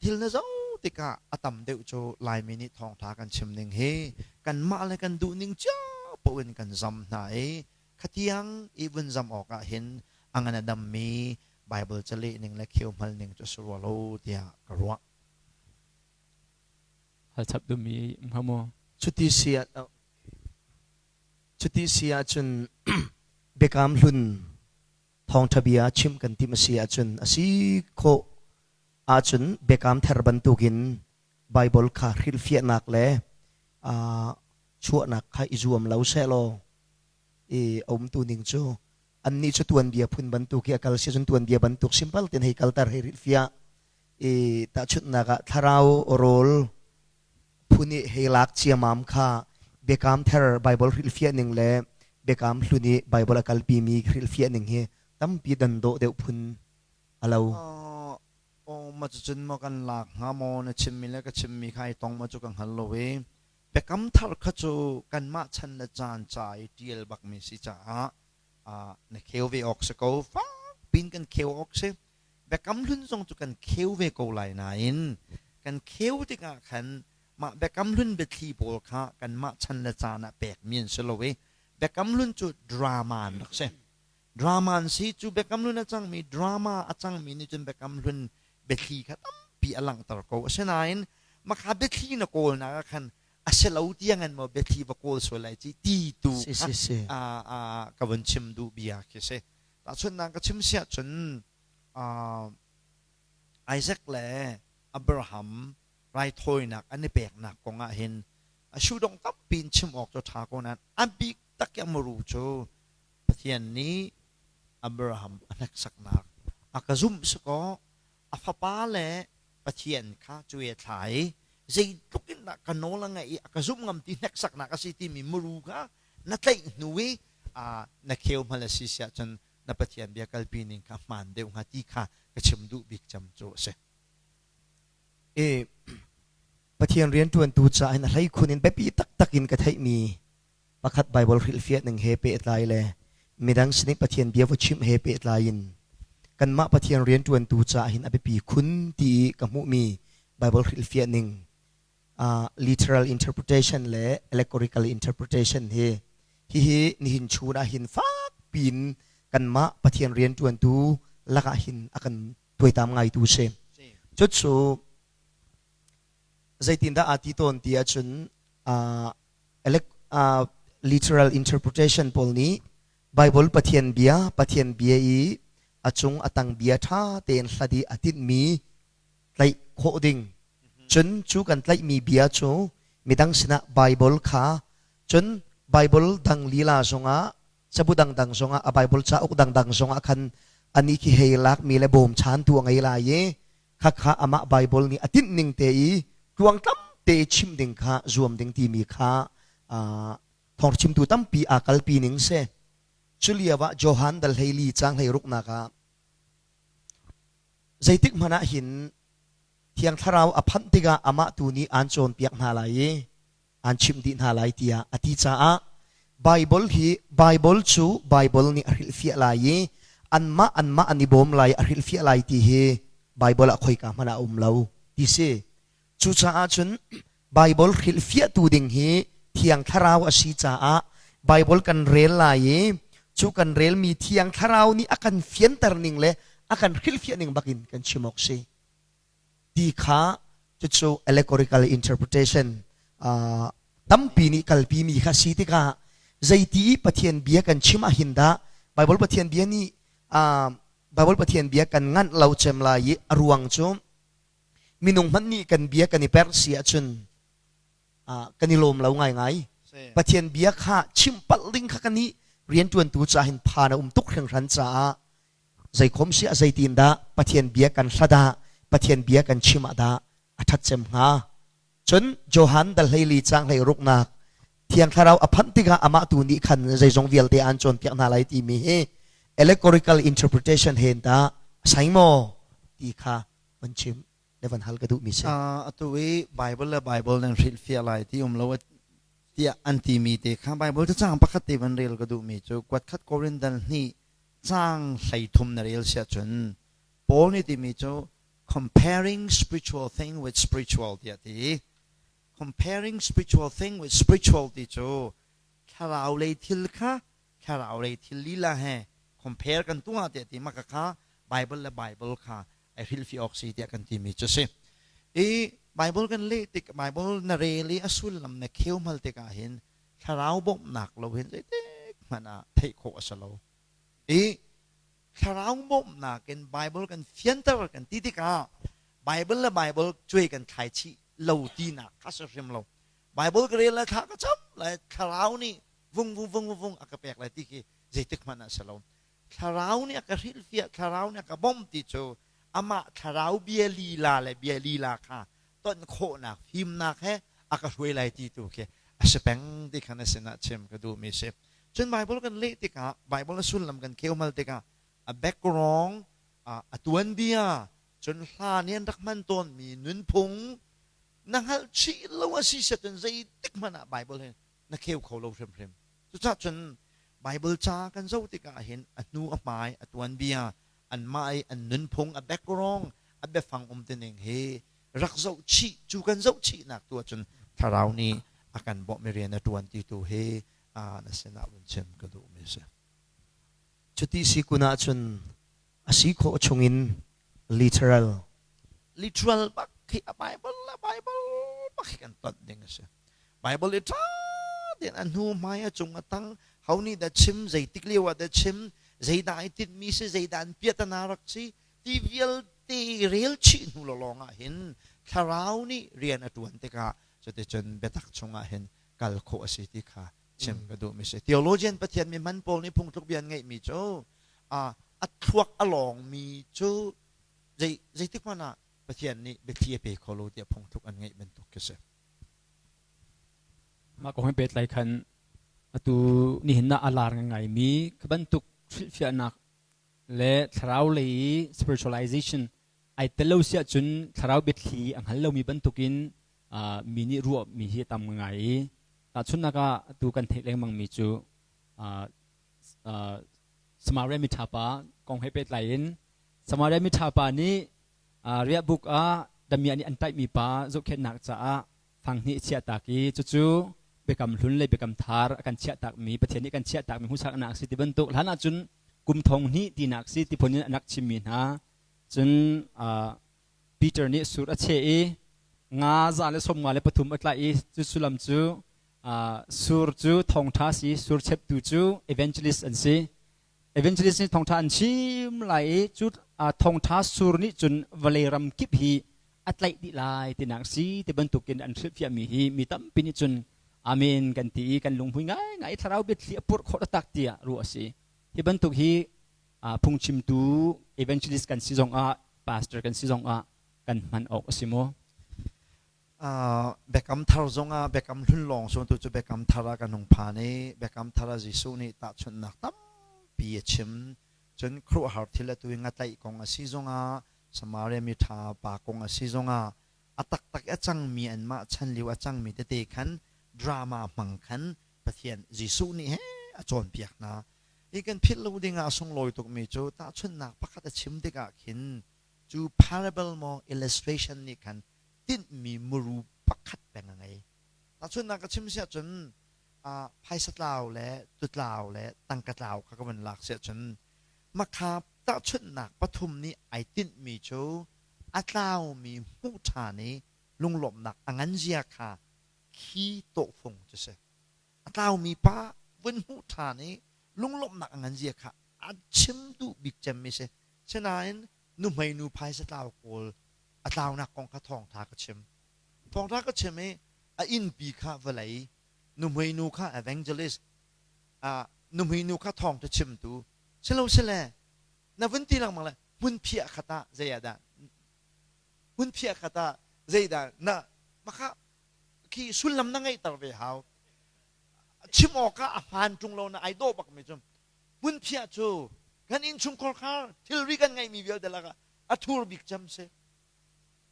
thil na zoh. tikah a tam deuh cu Laimi nih thawngṭha kan chim ning hi kanmah le kan duh ning cio paoh in kan zam hna i khatiang i vun zam awk ah hin a ngan a dammi Baibal caleh ning le kheu hmal ning cu a si rua lo tiah ka ruah. Hal chap duhmi um hnga maw? Cuti si ah cuti si ahcun biakam hlun thawngṭha bia chimh kan timh a si ahcun a si khawh ahcun biakam thar bantukin Baibal kha hrilhfiahnak le chuahnak kha i zuam lo sehlaw i a umtu ning cu annih cu tuanbia phun bantuk hi a kal si cun tuanbia bantuk simpal tein hei kalter hei hrilhfiah i tahchunhnak ah thlarau rawl phun i hei lak ciamam kha biakam thar Baibal hrilhfiah ning le biakam hlun i Baibal a kalpimi hrilhfiah ning hi tampi dan dawh deuh phun a lo. Aw ma cucun maw kan lak hnga maw na chimmi le ka chimmi kha ai tong maw cu ka hngal lo i biakam thar kha cu kanmah chan le caan ca i ṭial bakmi si caah na kheu ve awk si ko fak pin kan kheu awk si biakam hlun zong cu kan kheu ve ko lai nain kan kheu tikah khan mah biakam hlun biathli pawl kha kanmah chan le caan ah pekmi an si lo i biakam hlun cu drama an rak si Drama an si cu Biakam Hlun a cangmi drama a cangmi nih cun Biakam Hlun biathli kha tampi a langhter ko. Asinain makha biathli na kawlnak ah khan a si lo tiangin maw biathli va kawl sual lai ci ti tu kha ka vun chim duh bia khi si. Tahchunhnak ka chim siah cun Isaac le Abraham raithawinak an i peknak kong ah hin a sudong tampi in chim awk cu ṭha ko nain a bik tak i a muru cu Pathian nih Abraham a hneksaknak a ka zumh si kaw a fapa le Pathian kha cuai a thla i zeitluk in dah ka nawl a ngaih i a ka zumh ngam ti hneksaknak a si timi muru kha na tlaih hnu i na kheu hmal a si siah cun na Pathian bia kalpi ning kha hmaan deuh hnga ti kha ka chim duh bik cem cu a si. E Pathian rianṭuantu caah hin a hleikhun in biapi taktak in ka theihmi pakhat Baibal hrilhfiah ning he pehtlai le midang sin i Pathian bia va chimh he pehtlai in kanmah Pathian rianṭuantu caah hin a biapi khun ti i ka hmuhmi Baibal hrilhfiah ning literal interpretation le allegorical interpretation hi hihi nihin chun ah hin fak piin kanmah Pathian rianṭuantu lakah hin a kan tuaitam ngaitu si. Cucu zeitindah aa ti tawn ti ahcun literal interpretation pawl nih Bible Pathian bia Pathian bia i a cung a tang bia ṭha tein hlat i a tinhmi tlaih khawh ding cun cu kan tlaihmi bia cu midang sinah Bible kha cun Bible dang lila zongah cabu dangdang zongah a Bible cauk dangdang zongah khan ani khi hei lakmi le bawmchantu a ngei lai i khakha amah Bible nih a tinh ning te i tluangtlam te chim ding kha zuam ding timi kha thawngchimtu tampi aa kalpi ning si. Cu lio ah Johan dal hleili caang hleiruknak ah zeitik hmanh ah hin Thiang Thlarau a phanh tikah amah tu nih aan cawnpiak hna lai i aan chimh dih hna lai tiah a ti caah Baibal hi Baibal cu Baibal nih a hrilhfiah lai i anmah anmah an i bawm lai a hrilhfiah lai ti hi Baibal ah khoika hmanh ah a um lo ti si. Cucaah cun Baibal hrilhfiahtu ding hi Thiang Thlarau a si caah Baibal kan rel lai i cu kan relmi Thiang Thlarau nih a kan fianter ning le a kan hrilhfiah ning bakin kan chim awk si. Ti kha cucu allegorical interpretation tampi nih kalpi mi kha si tikah zeiti i Pathian bia kan chim ah hin dah Bible Pathian bia nih Bible Pathian bia kan nganh lo cem lai i a ruang cu minung hmanh nih kan bia kan i perh si ahcun kan i lawm lo ngaingai. Pathian bia kha chimh palh ding kha kan i rianṭuantu caah hin phan a um tuk hringhran caah Zeikhom si ah zeitin dah Pathian bia kan hlat ah Pathian bia kan chim ah dah a ṭhat cem hnga? Cun Johan dal hleili caang hleiruknak Thiang Thlarau a phanh tikah amah tu nih khan zeizong vialte aan cawnpiak hna lai timi hi allegorical interpretation he dah a sai maw ti kha van chim le van hal ka duhmi si. Atu i Bible le Bible nan hrilhfiah lai ti um lo tiah an timi te kha Bible cacang pakhat te van rel ka duhmi cu kuatkhat Korin dal hnih caang 13 na rel siah cun Paul nih timi cu Comparing spiritual thing with spiritual tiah ti. Comparing spiritual thing with spiritual ti cu thlarau lei thil kha thlarau lei thil lila he compare kan tuah tiah ti maka kha Bible le Bible kha ai hrilhfiah awk si tiah kan timi cu si. I Bible kan leh tik Bible na rel i a sullam na kheu hmal tikah hin thlarau bawmhnak lo hin zeitik hmanh ah theih khawh a si lo. I thlarau bawmhnak in Bible kan fianter kan ti tikah Bible le Bible cuai kan thlai chih lo tinak kha si hrim lo. Bible ka rel lai thla ka cam lai thlarau nih vung vung vung vung a ka pek lai ti khi zeitik hmanh ah si lo. Thlarau nih a ka hrilhfiah, thlarau nih a ka bawmh ti cu amah thlarau bia lila le bia lila kha ton khawhnak fimnak he a ka hruai lai ti tu khi a si peng ti khan a sinah chim ka duhmi si. Cun Bible kan leh tikah Bible a sullam kan kheumal tikah a background a tuanbia cun hla nih an rak hman tawnmi nunphung na hngalh chih lo a si set cun zeitik hmanh ah Bible hi na kheu kho lo hrimhrim. Cucaah cun Bible ca kan zoh tikah hin a hnu a hmai a tuanbia anmah i an nunphung a background a biafang um tining hi rak zoh chih cu kan zoh chihnak tu ahcun thlarau nih a kan bawmh i rian a ṭuan ti tu hi na sinah vun chim ka duhmi a si. Cuti si kun ahcun a si khawh chungin literal literal bak khi a Bible a Bible bak khi kan ton ding a si. Bible i ṭha tein a hnu hmai a cung a tang ho nih dah chim zeitik lio ah dah chim zeidah ai tinhmi si zeidah an piatana rak si ti vialte rel chih hnu lawng ah hin thlarau nih rian a ṭuan tikah cuticun biatak chungah hin kal khawh a si ti kha chim ka duhmi si. Theologian Pathian mi hman pawl nih phungthluk bia an ngeihmi cu a thluak a lawngmi cu zei zeitik hmanh ah Pathian nih biathli a pe kho lo tiah phungthluk an ngeih bantuk khi si. Mah kong he pehtlai khan atu nihin ah a lar ngaingaimi kha bantuk hrilhfiahnak le thlarau lei i spiritualization ai tel lo si ahcun thlarau biathli a hngal lomi bantukin mi nih ruahmi hi a tam ngai i tahchunhnak ah atu kan theih lengmangmi cu Samaria miṭha pa kong he pehtlai in Samaria miṭha pa nih riahbuk ah damiah nih an tlaihmi pa zohkhenhnak caah fanghnih a chiahtak i cucu biakam hlun le biakam thar a kan chiahtakmi Pathian nih kan chiahtakmi hmuhsaknak a si ti bantuk hlan ahcun kum thong hnih tinak si ti phun in an rak chimmi hna cun Peter nih sur a cheh i nga 153 a tlaih i cu sullam cu sur cu thawngṭha si sur cheptu cu evangelist an si Evangelist nih thawngṭha an chim lai i cu thawngṭha sur nih cun vawlei ram kip hi a tlaih dih lai tinak si ti bantukin an hrilhfiahmi hi mi tampi nih cun amen kan ti i kan lunghmui ngaingai i thlarau biathli a purh khawh taktak tiah ruah a si. Hi bantuk hi phungchimtu evangelist kan si zongah pastor kan si zongah kan hman awk a si maw? Biakam thar zongah biakam hlun lawng cu tu cu biakam thar ah kan hung phan i biakam thar ah Jesuh nih tahchunhnak tampi a chim. Cun khuaruahhar thil atu i ngatlaih kong a si zongah Samaria mi ṭha pa kong a si zongah a taktak i a cangmi anmah chan lio a cangmi tete khan drama hmang khan Pathian Jesuh nih he a cawnpiak hna. Hi kan philh lo dingah a sunglawi tukmi cu tahchunhnak pakhat a chim tikah khin cu parable maw illustration nih khan tinhmi muru pakhat peng a ngei. Tahchunhnak ka chim si ahcun phaisa tlau le tutlau le tangka tlau kha ka vun lak si ahcun makha tahchunhnak pathum nih ai tinhmi cu a tlaumi hmuh ṭhan i lunglawmhnak a ngan zia kha khi tawhfung cu si. A tlaumi pa vun hmuh ṭhan i lunglawmhnak a ngan zia kha a chim duh bik cemmi si. Sinain nuhmei nu phaisa tlau kawl a tlaunak kong kha thawngṭha ka chim. Thawngṭha ka chim i a innpi kha vawlei, nuhmei nu kha evangelist, nuhmei nu kha thawngṭha chimtu, silo sile na vun ti lengmang le hmunphiah khat ah zei ah dah hmunphiah khat ah zeidah na makha khi sullam na ngeihter ve hau chim awk ah a hmaan ṭung lo na ai dawh bak mi cu hmunphiah cu kan innchungkhar khar thilri kan ngeihmi vialte lakah a thur bik cem si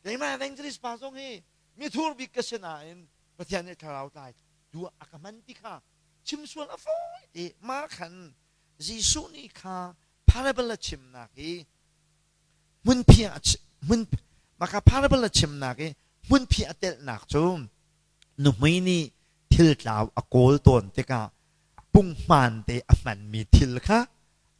keimah evangelist pa zong hi mi thur bik ka si nain Pathian nih thlarau tlai tu a ka hman ti kha chim sual a fawi te ma khan Jesuh nih kha parable a chimnak hi hmunphiah hmun Maka parable a chimnak i hmunphi a telhnak cu nuhmei nih thil tlau a kawl tawn tikah punghman te a hmanmi thil kha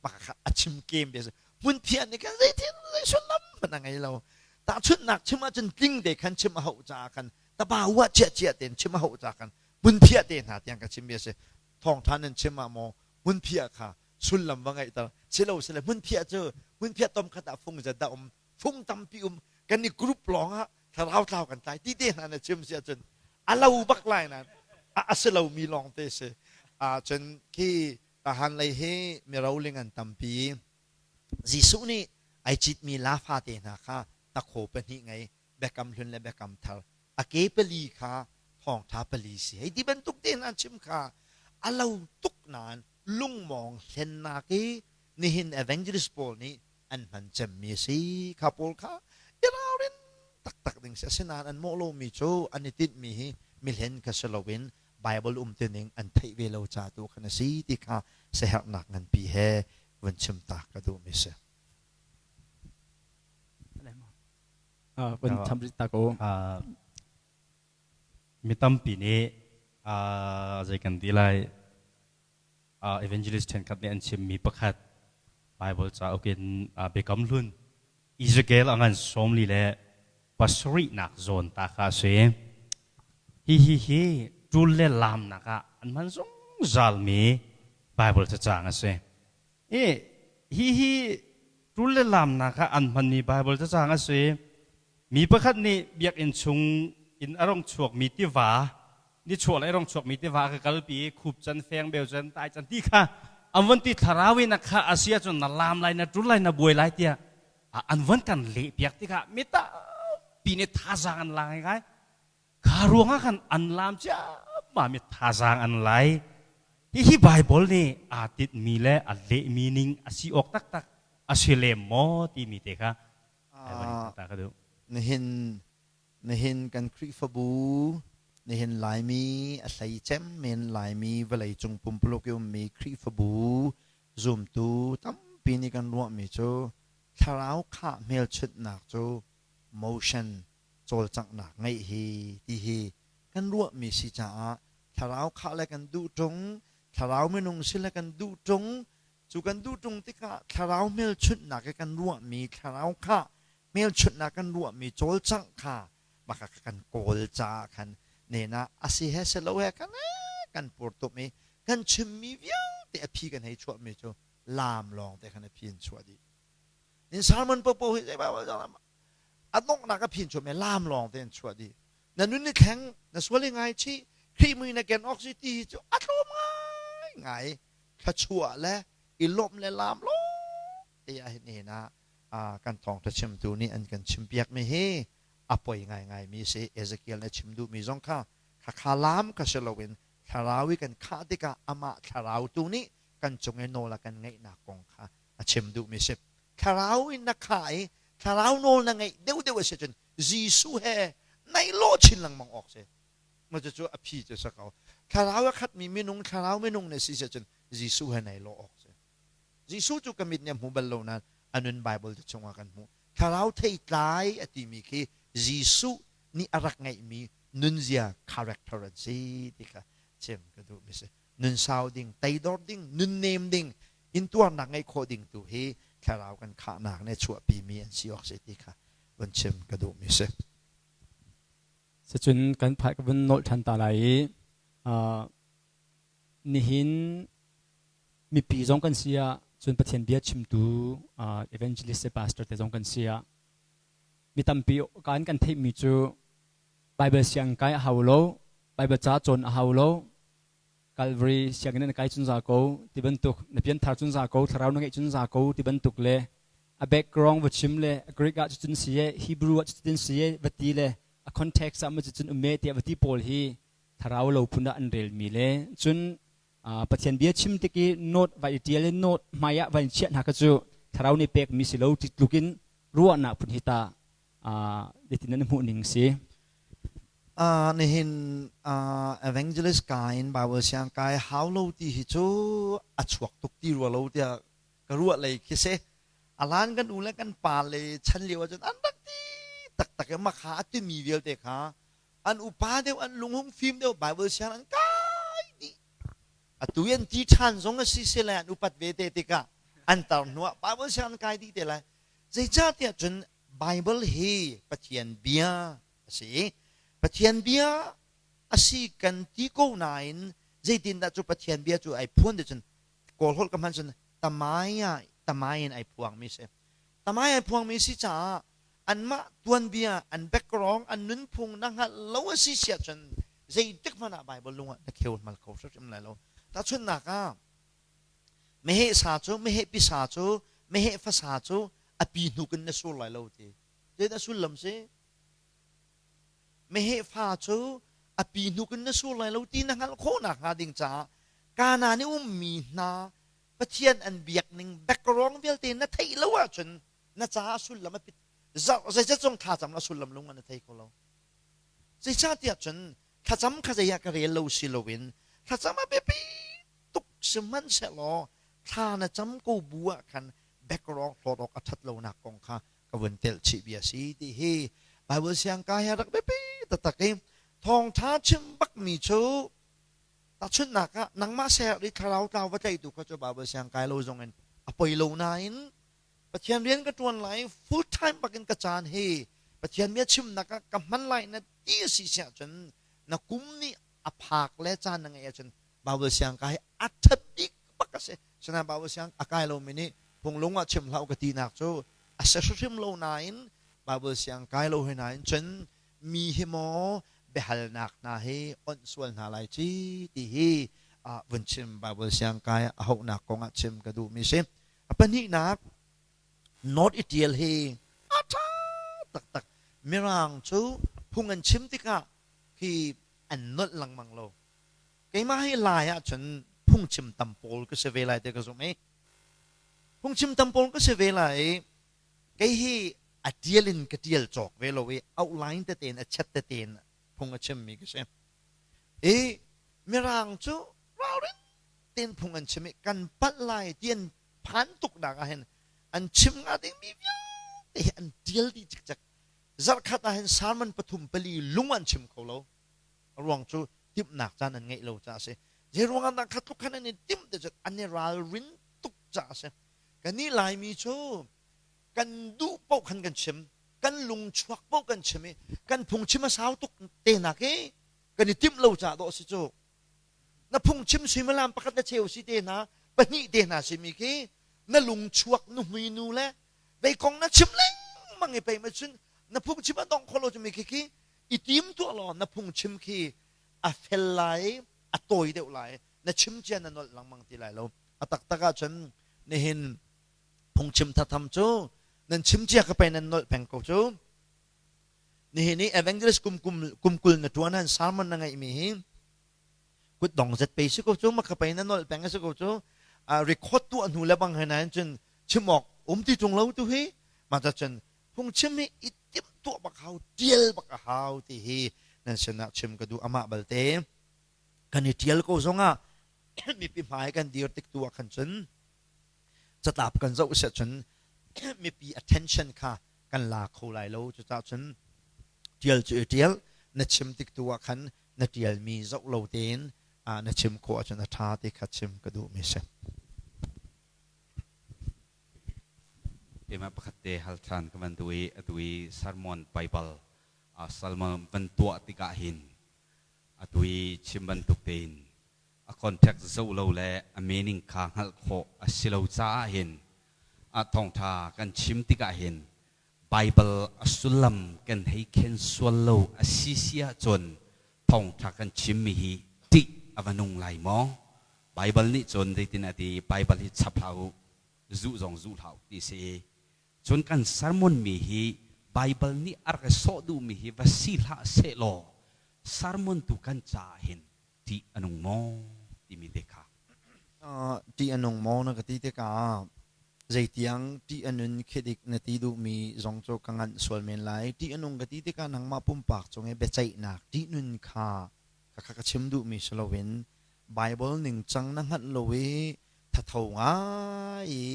maka a chim kem ve. Hmunphiah nih khan zei thil zei sullam hmanh a ngei lo. Tahchunhnak chim ahcun tling te khan chim a hauh caah khan taba uah chiah chiah tein chim a hauh caah khan hmunphiah te hna tiang ka chimmi a si. Thawngṭha nan chim ah maw hmunphiah kha sullam va ngeihter silo sile hmunphiah cu hmunphiah tom khat ah fung zat dah um fung tampi um kan i group lawng ah thlarau tlau kan tlai ti te hna na chim si ahcun a lo bak lai nan a si lomi lawng te si. Cun khi tahan lei hi miroling an tampi. Jesuh nih ai citmi lafa te hna kha takhaw pahnih ngei, biakam hlun le biakam thar, a ke pali kha thawngtha pali si hei ti bantuk te hna chim kha a lo tuk nain lungmawng hlennak i nihin evangelist pawl nih an hman cemmi a si. Kha pawl kha i ralrin taktak ding si. Asinain an mawh lomi cu an i tinhmi hi mihlen kha si loin Bible um tining an theih ve lo ca tu khan a si ti kha siaherhnak nganpi he vun chim ta ka duhmi si. Vun tham rih ta ko. Mi tampi nih zei kan ti lai, evangelist ṭhenkhat nih an chimmi pakhat Bible cauk in Biakam Hlun Ezekiel a ngan 40 le pasarihnak zawn ta kha a si. Hihi hi ṭul le laamnak ah an hman zungzalmi Bible cacang a si. I hihi ṭul le laamnak ah an hmanmi Bible cacang a si. Mi pakhat nih biakinn chung in a rung chuakmi tiva, nichuah lei rong chuakmi tiva ka kalpi i khup can, feng beu can, tai can ti kha an von ti thlarau in a kha a si ahcun na laam lai, na ṭul lai, na buai lai tiah an von kan leh piak tikah mi tampi nih thazaang an la ngai. Kha ruangah khan an laam ciammam i thazaang an lai. Hihi Baibal nih aa tinhmi le a lehmi ning a si awk taktak a si lem maw timi te kha ta ka duh. Nihin nihin kan Khrihfabu, nihin Laimi a hlei cem men Laimi vawleicung pumpuluk i ummi Khrihfabu zumtu tampi nih kan ruahmi cu thlarau khah hmelchunhnak cu motion cawlcanghnak ngeih hi ti hi kan ruahmi si caah thlarau khah le kan duh ṭung, thlarau minung si le kan duh ṭung. Cu kan duh ṭung tikah thlarau hmelchunhnak i kan ruahmi thlarau khah hmelchunhnak kan ruahmi cawlcangh kha maka kan kawl caah khan nena a si he si lo he kan kan pur tum i kan chimmi vialte a phi kan hei chuahmi cu laam lawng te khan a phi in chuah dih. In sermon popo hi zei a donghnak a phin chuah laam lawng te in chuah dih. Na nun ni thleng, na sual i ngai chih, Khrih mui na ken awk si ti hi cu a tlawm ngai ngai. Thluachuah le i lawmh le laam lawng te ah hin nihin ah kan thawngṭha chimtu nih an kan chimpiakmi hi a poi ngaingaimi si. Ezekiel nih a chim duhmi zong kha khakha laam kha si loin thlarau i kan khah tikah amah thlarau tu nih kan cung i nawl a kan ngeihnak kong kha a chim duhmi si. Thlarau in na khah i thlarau nawl na ngeih deuhdeuh a si cun Jesuh he naih lawh chin lengmang awk si. Ma cucu a phi cu si ko. Thlarau a khatmi minung, thlarau minung na si cun Jesuh he nai lawh awk si. Jesuh cu ka mit nih a hmu bal lo nain a nun Bible te chungah kan hmuh. Thlarau theitlai a timi khi Jesuh nih a rak ngeihmi nunzia character an si ti kha chim ka duhmi si. Nun sau ding, teidor ding, nun nem ding, intuarnak ngeih khawh ding tu hi thlarau kan khahnak nih chuahpimi an si awk si ti kha vun chim ka duhmi si. Sicun kan phai ka vun nolh ṭhan ta lai i nihin mipi zong kan si ah, cun Pathian bia chimtu evangelist le pastor te zong kan si ah, mi tampi kan kan theihmi cu Bible siang kai a hau lo, Bible ca cawn a hau lo, Calvary sianginn na kai cun za ko ti bantuk, na pianthar cun za ko, thlarau na ngeih cun za ko ti bantuk le a background va chim le Greek ah cucun si e, Hebrew ah cucun si e va ti le a context ah ma cucun um e tiah va ti pawl hi thlarau lo phun ah an relmi le cun Pathian bia chim tik i note va i ṭial i note hmai ah va in chiah hna kha cu thlarau nih pekmi si lo ti tluk in ruahnak phun hi ta zeitin nan hmuh ning si? Nihin evangelist ka in Bible siang kai hau lo ti hi cu a chuak tuk ti rua lo tiah ka ruah lei khi si. A lan kan u le kan pa le chan lio ahcun an rak ti. taktak i makha a timi vialte kha an upa deuh, an lunghung fim deuh, Bible siang an kai dih. Atu i an ti ṭhan zong a si si lai, an upat ve te tikah an tar hnuah Bible siang an kai dih te lai. Zeicahtiah cun Bible hi Pathian bia a si i Pathian bia a si kan ti ko nain zeitindah cu Pathian bia cu ai phuan ti cun Kawl holh ka hman cun tamai tamai in ai phuangmi si. Tamai ai phuangmi si caah anmah tuanbia, an background, an nunphung na hngalh lo a si siah cun zeitik hmanh ah Bible lung ah na kheu mal kho hrimhrim lai lo. Tahchunhnak ah meheh sa cu meheh pisa cu meheh fasa cu a pi hnuk in na sur lai lo ti. Zeidah sullam si? Meheh fa cu a pi hnuk in na sur lai lo ti na hngalh khawh nakhnga ding caah Kanaan i ummi hna Pathian an biak ning background vialte na theih lo ahcun na caah sullam a pit zeizat zong thlacam la sullam lung an thei kho lo. Zeicahtiah cun thlacam kha zei ah ka rel lo si loin thlacam a biapi tuk sihmanhsehlaw thla na cam ko bu ah khan background hlawt awk a ṭhat lonak kong kha ka vun telh chih bia si ti hi Bible siangka hi a rak biapi taktak i thawngṭha chim bakmi cu tahchunhnak ah nangmah ser i thlarau tlau va tlaihtu kha cu Bible siang kai lo zong in a poi lo nain Pathian rian ka ṭuan lai full time bakin ka caan hi Pathian bia chimnak ah ka hman lai na ti a si siah cun na kum nih a phak le caan na ngeih ahcun Bible siang kai a ṭhat bik bak a si. Sinain Bible siang a kai lomi nih phunglung ah chim hlah u ka tinak cu a si hrimhrim lo nain Bible siang kai lo he nain cun mi hi maw biahalnak hna hi onh sual hna lai ci ti hi vun chim Bible siang kai a hauhnak kong ah chim ka duhmi si. A pahnihnak North i ṭial hi a ṭha taktak. Mirang cu phung an chim tikah khi an nolh lengmang lo. Keimah hi Lai ahcun phungchim tam pawl ka si ve lai ti ka zumh i phungchim tam pawl ka si ve lai i kei hi a ṭial in ka ṭial cawk ve lo i outline tete in a chat tete in phung a chimmi ka si. I Mirang cu ralrin tein phung an chim i kan palh lai ti an phan tuknak ah hin an chim hnga dingmi vialte hi an ṭial dih cikcek. Zarhkhat ah hin sermon pathum pali lung an chim kho lo. A ruang cu timhnak caan an ngeih lo caah a si. Zei ruangah dah kha tluk khan an i timh ti cu an i ralrin tuk caah a si. Kannih Laimi cu kan duh paoh khan kan chim, kan lungchuak paoh kan chim i kan phungchim a sau tuk te nak i kan i timh lo caah dawh a si cu. Na phungchim suimilam pakhat na cheu si te hna, pahnih te hna simi khi na lungchuak nuhmui nu le vei kong na chim lengmang i pei ma cun na phungchim a dong kho lo cumi khi khi i tim tuah law na phungchim khi a fel lai a tawi deuh lai na chim cia na nolh lengmang ti lai lo a taktak ahcun nihin phungchim thatham cu nan chim cia ka pei nan nolh peng ko cu nihin i evangelist kum kum kum kul na tuan han sermon na ngeih mi hi kut dong zet pe si ko cu ma ka pei na nolh peng si ko cu record tuah hnu le bang he na cun chim awk um ti tung lo tu hi ma ta cun phungchim hi i timhtuah bak hau tial bak a hau ti hi nan sinah chim ka duh amah balte kan i tial ko zongah mipi hmai kan dir tik tu ah khan cun catlap kan zoh siah cun mipi attention kha kan la kho lai lo cucaah cun tial cu i tial na chim tik tu ah khan na tialmi zoh lo tein na chim khawh ahcun a ṭha ti kha chim ka duhmi si. Keimah pakhat te hal ṭhan ka van duh i atu i sermon Bible sermon van tuah tikah hin atu i chim bantuk tein a context zoh lo le a meaning kha hngalh khawh a si lo caah hin a thawngṭha kan chim tikah hin Bible a sullam kan hei khen sual lo a si si ahcun thawngṭha kan chimmi hi ṭih a va nung lai maw? Bible nih cun zeitin a ti Bible hi chap hlah u zuh zong zuh hlah u ti si. Cun kan sermon mi hi Bible nih a rak i sawh duhmi hi va si hlah sehlaw sermon tu kan caah hin ṭih a nung maw timi te kha. Ṭih a nung maw na ka ti tikah zeitiang ṭih a nun khi dik na ti duhmi zong cu ka nganh sual men lai. Ṭih a nung ka ti tikah nangmah pumpak cung i biaceihnak ṭihnun kha kha ka chim duhmi si loin Bible ningcang na hngalh lo i thatho ngai i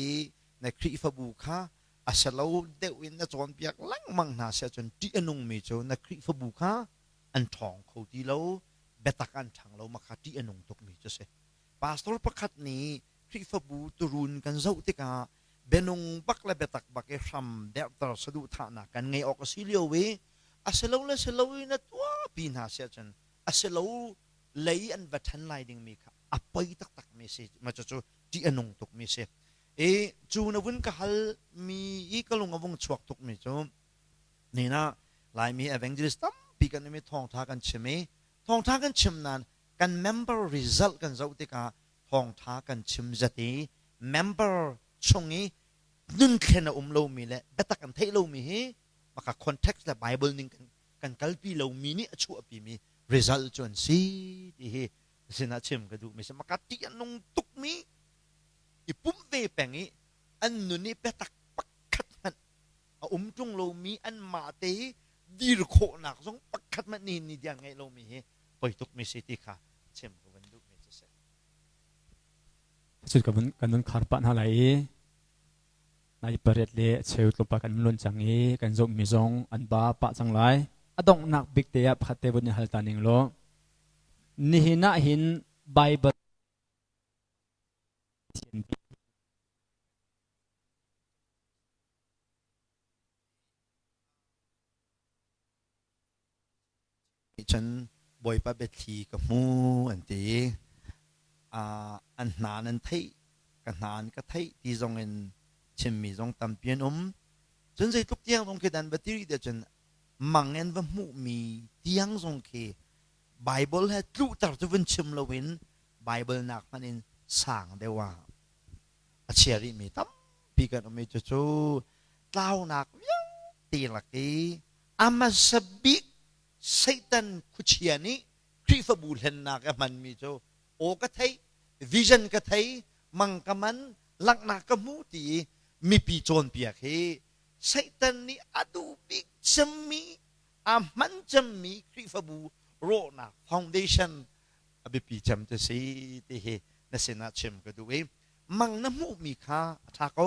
na Khrihfabu kha a A si lo deuh in na cawnpiak lengmang hna si ahcun ṭih a nungmi cu na Khrihfabu kha an ṭhawng kho ti lo, biatak an ṭhang lo, mah kha ṭih a nung tukmi cu a si. Pastor pakhat nih Khrihfabu turuun kan zoh tikah bianung bak le biatak bak i hram derhter saduhthahnak kan ngeih awk a si lio i a si lo le si lo i na tuahpi hna si ahcun a si lo lei an va ṭhen lai dingmi kha a poi taktakmi si. Mah cucu ṭih a nung tukmi si. I cu na vun ka hal mi i ka lung a vung chuak tukmi cu nina Laimi evangelist tampi kan um i thawngṭha kan chim i thawngṭha kan chim nain kan member result kan zoh tikah thawngṭha kan chim zat i member chung i nunthlen a um lomi le biatak an theih lomi hi maka context le Bible ning kan kan kalpi lomi nih a chuahpimi result cu an si ti hi sinah chim ka duhmi si maka ṭih a nung tukmi i pumh ve peng i an nun i biatak pakhat hmanh a um ṭung lomi anmah te hi dir khawhnak zong pakhat hmanh nihin ni tiang ngeih lomi hi poi tukmi si ti kha chim ka van duhmi cu si. Cun kan vun khar pah hna lai i nai pariat le cheu tlawmpal kan luan cang i kan zohmi zong an ba pah cang lai. A donghnak bik te ah pakhat te vun i hal ta ning law nihin ah hin Bible Cun Bawipa biathli ka hmu an ti. An hna nan theih, ka hna an ka theih ti zong in chimmi zong tampi an um. Cun zeitluk tiang zong khi dan va ti rih tiah cun mang in va hmuhmi tiang zong khi Bible he tluhter cu vun chim loin Bible nak hmanh in sang deuh ah a chia rihmi tampi kan um i cucu tlaunak vialte lak i a hmasa bik Satan khuachia nih Khrihfabu hlennak a hmanmi cu aw ka theih, vision ka thei, mang ka man, langhnak ka hmu ti i mipi cawnpiak hi Satan nih a duh bik cemmi a hman cemmi Khrihfabu rawhnak foundation a biapi cem ti si ti hi na sinah chim ka duh i mang na hmuhmi kha a ṭha ko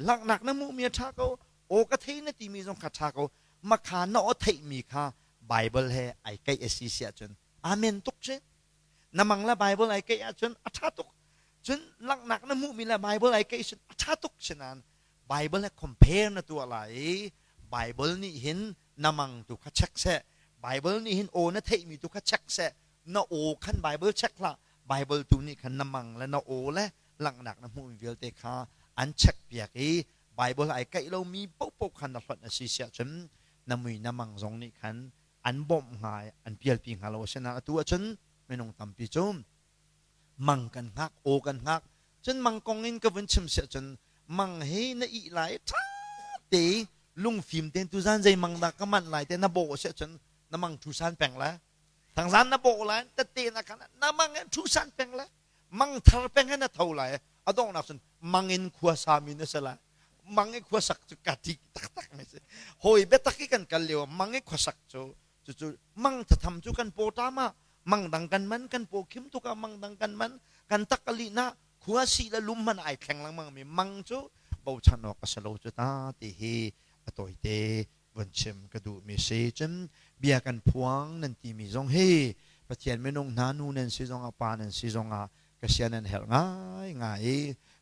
langhnak na hmuhmi a ṭha ko aw ka thei na timi zong kha ṭha ko makha na aw theihmi kha Bible he ai keih a si si ahcun amen tuk si na mang le Bible ai keih ahcun a ṭha tuk cun langhnak na hmuhmi le Bible ai keih cun a ṭha tuk si nain Bible he compare na tuah lai i Bible nih hin na mang tu kha check seh Bible nih hin aw na theihmi tu kha check seh na aw khan Bible check hlah Bible tu nih khan na mang le na aw le langhnak na hmuhmi vialte kha an check piak i Bible ai kaih lomi paohpaoh khan na hlonh a si siah cun na mui na mang zong nih khan an bawmh hnga an pialpi hnga lo asinain atu ahcun minung tampi cu mang kan hngak aw kan hngak cun mang kong in ka vun chim siah cun mang hi na ih lai ṭha te lungfim tein tuzan zei mang dah ka manh lai te na bawh siah cun na mang ṭhu san peng lai thangzan na bawh lai tete na khan na mang in ṭhu san peng lai mang thar peng he na tho lai a donghnak cun mang in khua sami na si lai mang i khuasak cu ka ṭih taktak mi si hawi biatak i kan kal lio mang i khuasak cu cucu mang thatham cu kan paw ṭam ah mang dang kan man kan paw khim tuk ah mang dang kan man kan tak a lih na khua si le lum hmanh ai thleng lengmang mi mang cu bochan awk a si lo cu ta ti hi a tawite von chim ka duh mi si cun bia kan phuang nan ti mi zong hi Pathian minung hna nu nan si zong ah pa nan si zong ah ka sia nan herh ngai ngai i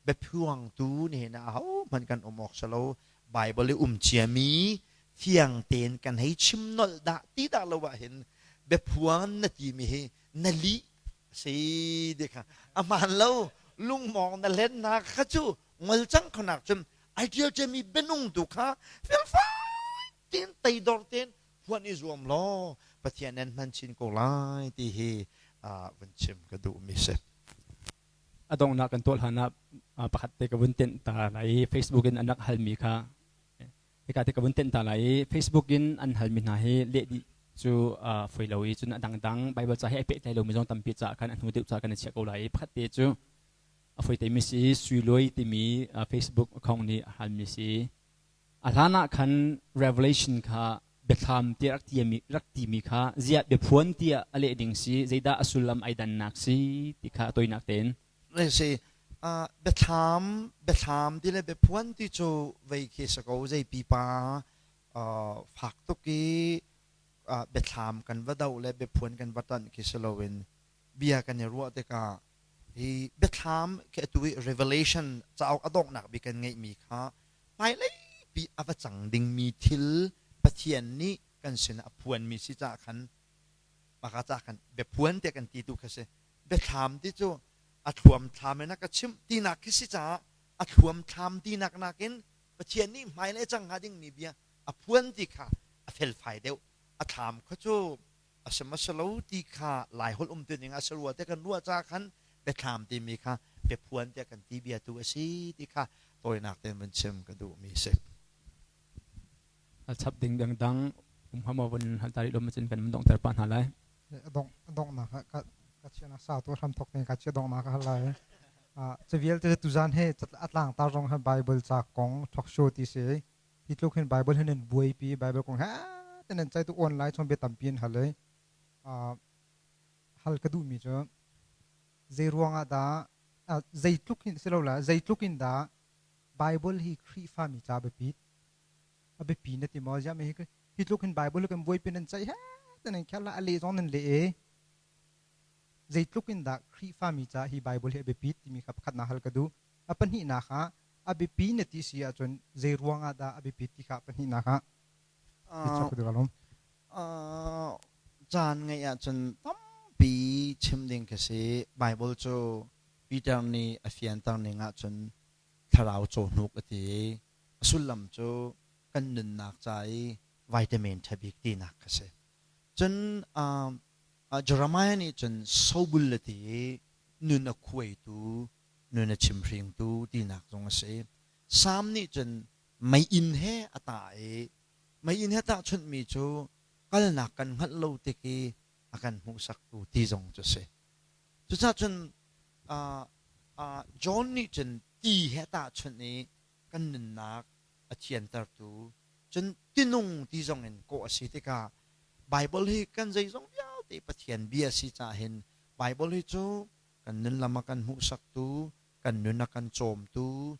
biaphuangtu nihin ah ahohmanh kan um awk si lo Bible i um ciami fiang tein kan hei chim nolh dah ti dah lo ah hin biaphuang na timi hi na lih si ti kha a hmaan lo lungmawng na hlennak kha cu ngol cang khonak cun ai ṭial ciami bianung tu kha felfai tein teidor tein phuan i zuam law Pathian nan hman chin ko lai ti hi vun chim ka duhmi si. A donghnak kan tuah hlan ah pakhat te ka vun tenh ta lai i Facebook in an rak halmi kha hika te ka vun tenh ta lai i Facebook in an halmi hna hi leh dih cu foi lo i cun a dangdang Bible ca he ai pehtlai lomi zong tampi caah khan a hnu deuh ca kan i chiah ko lai i pakhat te cu a foi temi si Sui timi Facebook account nih a halmi si a hlan ah khan Revelation kha biathlam tiah rak timi rak timi kha ziah biaphuan tiah a leh ding si zeidah a sullam ai dannak si ti kha a toinak tein si. Biathlam biathlam ti le biaphuan ti cu vei khi si ko zei pipa fak tuk i biathlam kan va doh le biaphuan kan va tanh khi si loin bia kan i ruah tikah hi biathlam khi atu i Revelation cauk a donghnak bik kan ngeihmi kha hmailei pi a va cang dingmi thil Pathian nih kan sinah a phuanmi si caah khan maka caah khan biaphuan tiah kan ti tu kha si. Biathlam ti cu a thluamthlam in a ka chimh tinak khi si caah a thluamthlam tinak nakin Pathian nih hmailei cang hnga dingmi bia a phuan ti kha a felfai deuh. A thlam kha cu a si ma si lo ti kha Laiholh um ning ah sarua te kan ruah caah khan biathlam timi kha biaphuan tiah kan ti bia tu a si ti kha tawinak tein vun chim ka duhmi si. Al chap ding dangdang um hama vun hal tari lom cun kan dongter pa hna lai. Donghnak ka ka chiana sa tu hram thok ka chia donghnak ka hal lai. Cu vialte tuzan he atlang tar zong he Bible ca kong talk show ti si. Hi tluk hin Bible hin nan buaipi Bible kong he nan cai tu online chon bia tampi in hal ei. Hal ka duhmi cu zei ruangah dah zeitluk hin si lo la zeitluk in dah Bible hi Khrihfami ca biapit a biapi na ti maw ziah hi hi tluk hin Bible kan buaipi nan ceih he nan khel la a le zong nan le e zeitluk in dah Khrihfami ca hi Bible hi a biapit timi kha pakhat na hal ka duh a pahnihnak ah a biapi na ti si ahcun zei ruangah dah a biapit ti kha pahnihnak ah Caan ngeih ahcun tampi chim ding ka si. Bible cu Peter nih a fianter ning ahcun thlarau cawhnuk a ti i a sullam cu kan nunnak ca i vitamin ṭha bik tinak kha si. Cun Jeremiah nih cun sobul a ti i nun a khuaitu, nun a chimhringtu tinak zong a si. Salm nih cun meiinn he a tah i meiinn he tahchunhmi cu kalnak kan hngalh lo tik i a kan hmuhsaktu ti zong cu a si. Cucaah cun John nih cun ti he tahchunh i kan nunnak a thiantertu cun tinung ti zong in kawh a si tikah Bible hi kan zeizong vialte Pathian bia si caah hin Bible hi cu kan nun lam a kan hmuhsaktu kan nun a kan cawmtu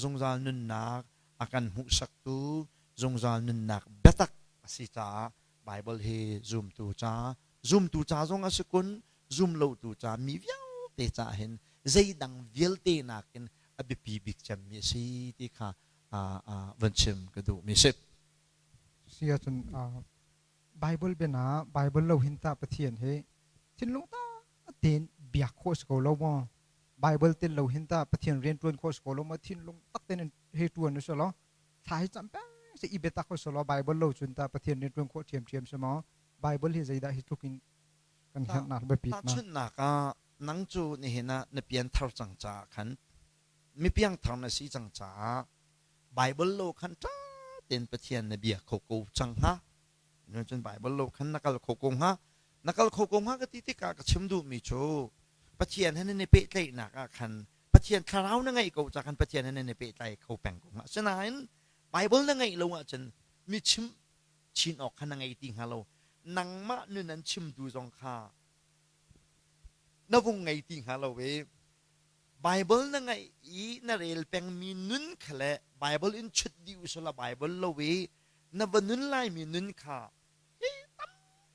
zungzal nunnak a kan hmuhsaktu zungzal nunnak biatak a si caah Bible hi zumtu ca zumtu ca zong a si kun zumlotu ca mi vialte ca hin zeidang vialte nakin a biapi bik cemmi a si ti kha van chim ka duhmi si. Si ahcun Bible biana Bible lo hin ta Pathian hi thinlung ta tein biak khawh si ko lo maw? Bible tel lo hin ta Pathian rian ṭuan khawh si ko lo maw? Thinlung tak tein hei ṭuan u law thla hi cam peng se i biatak u law Bible lo cun ta Pathian rian ṭuan khawh ṭhiamṭhiam si maw? Bible hi zeidah hi tluk in kan herhnak biapit na Tahchunhnak ah nang cu nihin ah na pianthar cang caah khan mi piangthar na si cang caah Bible lo khan ṭha tein Pathian na bia kho ko cang hnga. Cun Bible lo khan na kal kho ko hnga. Na kal kho ko hnga ka ti tikah ka chim duhmi cu Pathian he nan i pehtlaihnak ah khan Pathian thlarau na ngeih ko caah khan Pathian he nan i pehtlai kho peng ko hnga. Asinain Bible na ngeih lo ahcun mi chim chin awk kha na ngei ti hnga lo. Nangmah nun an chimtu zong kha na vung ngei ti hnga lo i Bible na ngaih i na rel pengmi nun kha le Bible in chut dih usila Bible lo i na va nun laimi nun kha hi tam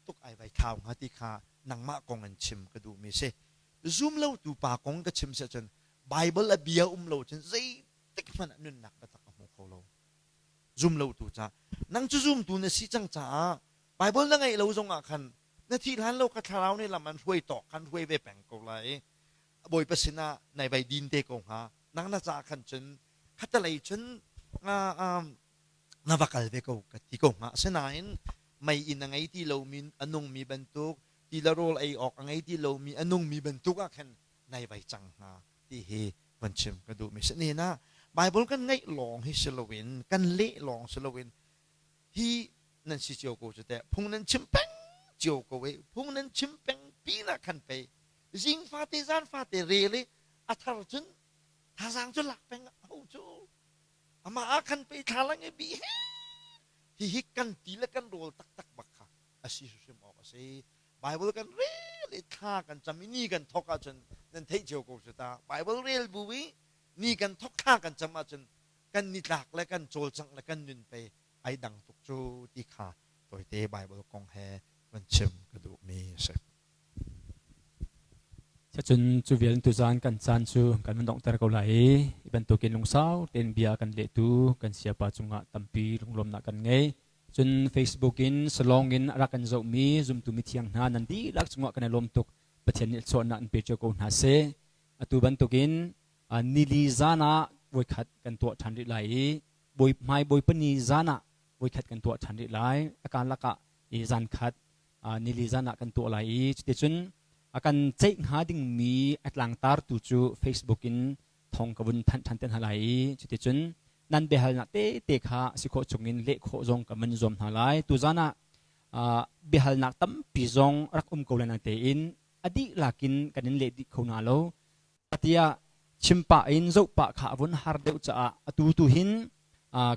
tuk ai vai thlau hnga ti kha nangmah kong in chim ka duhmi si. Zum lo tu pa kong ka chim si ahcun Bible a bia um lo cun zeitik hmanh ah nunnak biatak a hmu kho lo. Zum lo tu ca nang cu zumtu na si cang caah Bible na ngeih lo zong ah khan na thih hlan lo ka thlarau nih lam an hruai tawk khan hruai ve peng ko lai i Bawipa sinah nai vai din te ko hnga. Nang na caah khan cun khatalei cun na va kal ve ko ka ti ko hnga. Asinain mei inn a ngei ti lomi a nungmi bantuk ti le rawl ei awk a ngei ti lomi a nungmi bantuk ah khan nai vai cang hnga ti hi van chim ka duhmi si. Nihin ah Bible kan ngeih lawng hi si loin kan leh lawng si loin hi nan si cio ko cu teh phung nan chim peng cio ko e phung nan chim peng pinah khan pei zing fate zan fate rel i a thar cun thazaang cu lak peng ho cu amah ah khan pei thlalang i bi he hihi kan ti le kan rawl taktak bak kha a si hrim awk a si Bible kan rel i thla kan cam i ni kan thok ahcun Nan theih cio ko cu ta. Bible rel bu i ni kan thok thla kan cam ahcun kan nitlak le kan cawlcangh le kan nun pei ai dang tuk cu ti kha tawite Bible kong he van chim ka duhmi a si. Cun cu vial tuzaan kan caan cu kan van donghter ko lai i hi bantukin lungsau tein bia kan lehtu kan siapa cungah tampi lunglawmnak kan ngei. Cun Facebook in salong in a rak kan zohmi zumtu mithiang hna nan dihlak cungah kan i lawm tuk. Pathian nih chawhnak in pe cio ko hna seh. Atu bantukin nili zan ah voikhat kan tuah ṭhan rih lai i bawi hmai bawipa ni zan ah voikhat kan tuah ṭhan rih lai. A karlak ah i zan khat nili zan ah kan tuah lai i cuticun a kan ceih hnga dingmi a tlangtartu cu Facebook in thong ka vun thanh ṭhan te hna lai i cuticun nan biahalnak tete kha a si khawh chungin leh khawh zong ka van zuam hna lai. Tuzan ah biahalnak tampi zong rak um ko lai natein a dihlak in kan in leh dih kho hna lo. Tiah chim pah in zoh pah kha a vun har deuh caah atu tu hin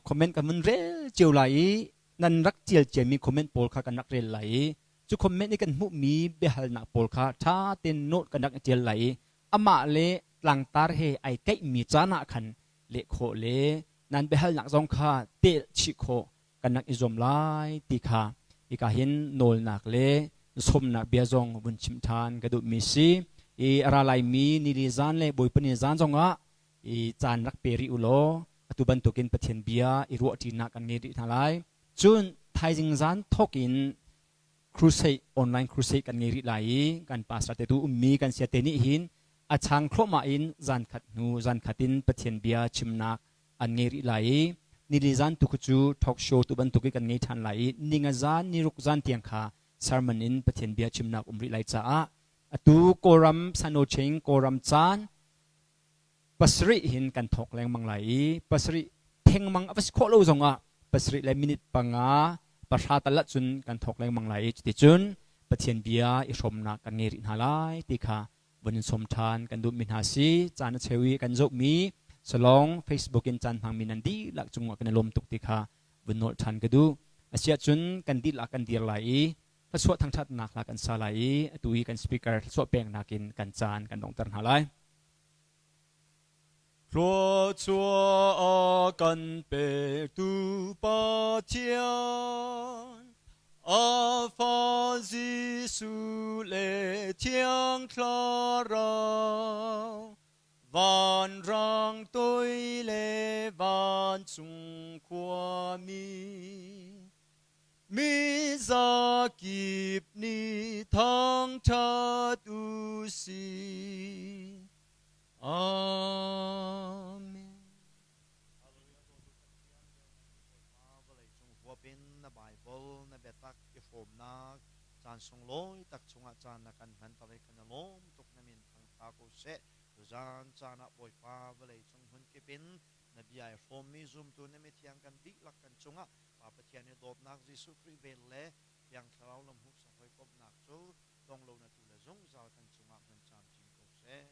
comment kan vun rel cio lai i nan rak tial ciami comment pawl kha kan rak rel lai i cu comment i kan hmuhmi biahalnak pawl kha ṭha tein note kan rak i ṭial lai i amah le tlangtar he ai keihmi caan ah khan leh khawh le nan biahalnak zong kha telh chih khawh kan rak i zuam lai ti kha hika hin nawlnak le sawmnak bia zong vun chim ṭhan ka duhmi si. I a ra laimi nili zan le Bawipa ni zan zongah i caan rak pe rih u law atu bantukin Pathian bia i ruahṭinak kan ngei rih hna lai. Cun thaizing zan thawk in crusade online crusade kan ngei rih lai i kan pastor te tu ummi kan sia te nih hin a chang thluahmah in zan khat hnu zan khat in Pathian bia chimnak an ngei rih lai i nili zan tu cu talk show tu bantuk i kan ngei ṭhan lai i ninga zan niruk zan tiang kha sermon in Pathian bia chimnak um rih lai caah atu Kawlram Sanoching Kawlram caan pasarih hin kan thawk lengmang lai i pasarih thengmang a va si khawh lo zongah pasarih le minute panga pahra tal ahcun kan thawk lengmang lai i cuticun Pathian bia i hrawmnak kan ngei rih hna lai ti kha vun in sawm ṭhan kan duhmi hna si. Caan a cheu i kan zohmi salong Facebook in caan hmangmi nan dihlak cungah kan i lawm tuk ti kha vun nolh ṭhan ka duh. Asiahcun kan dihlak kan dir lai i thluachuah thangṭhatnak hla kan sa lai i atu i kan speaker thluachuah peknak in kan caan kan donghter hna lai. Thluachuah a kan pektu Pathian, a Fa Jesuh le Thiang Thlarau, vanrang toi le vancung khuami, Mi zakip nih thangṭhat u sih. Amen. Vawleicung huap in na Baibal na biatak i hrawmnak caan sunglawi tak chungah caan na kan hmanter i kan i lawm tuk. Na min thangṭha ko seh. Tuzaan caan ah Bawipa vawleicung hmunkip in na bia i hrawmmi zumtu na mithiang kan dihlak kan cungah Pa Pathian i dawtnak Jesuh Khrih vel le Thiang Thlarau lamhmuhsak hawikomhnak cu donglo na tu le zungzal kan cungah hmun camcin ko seh.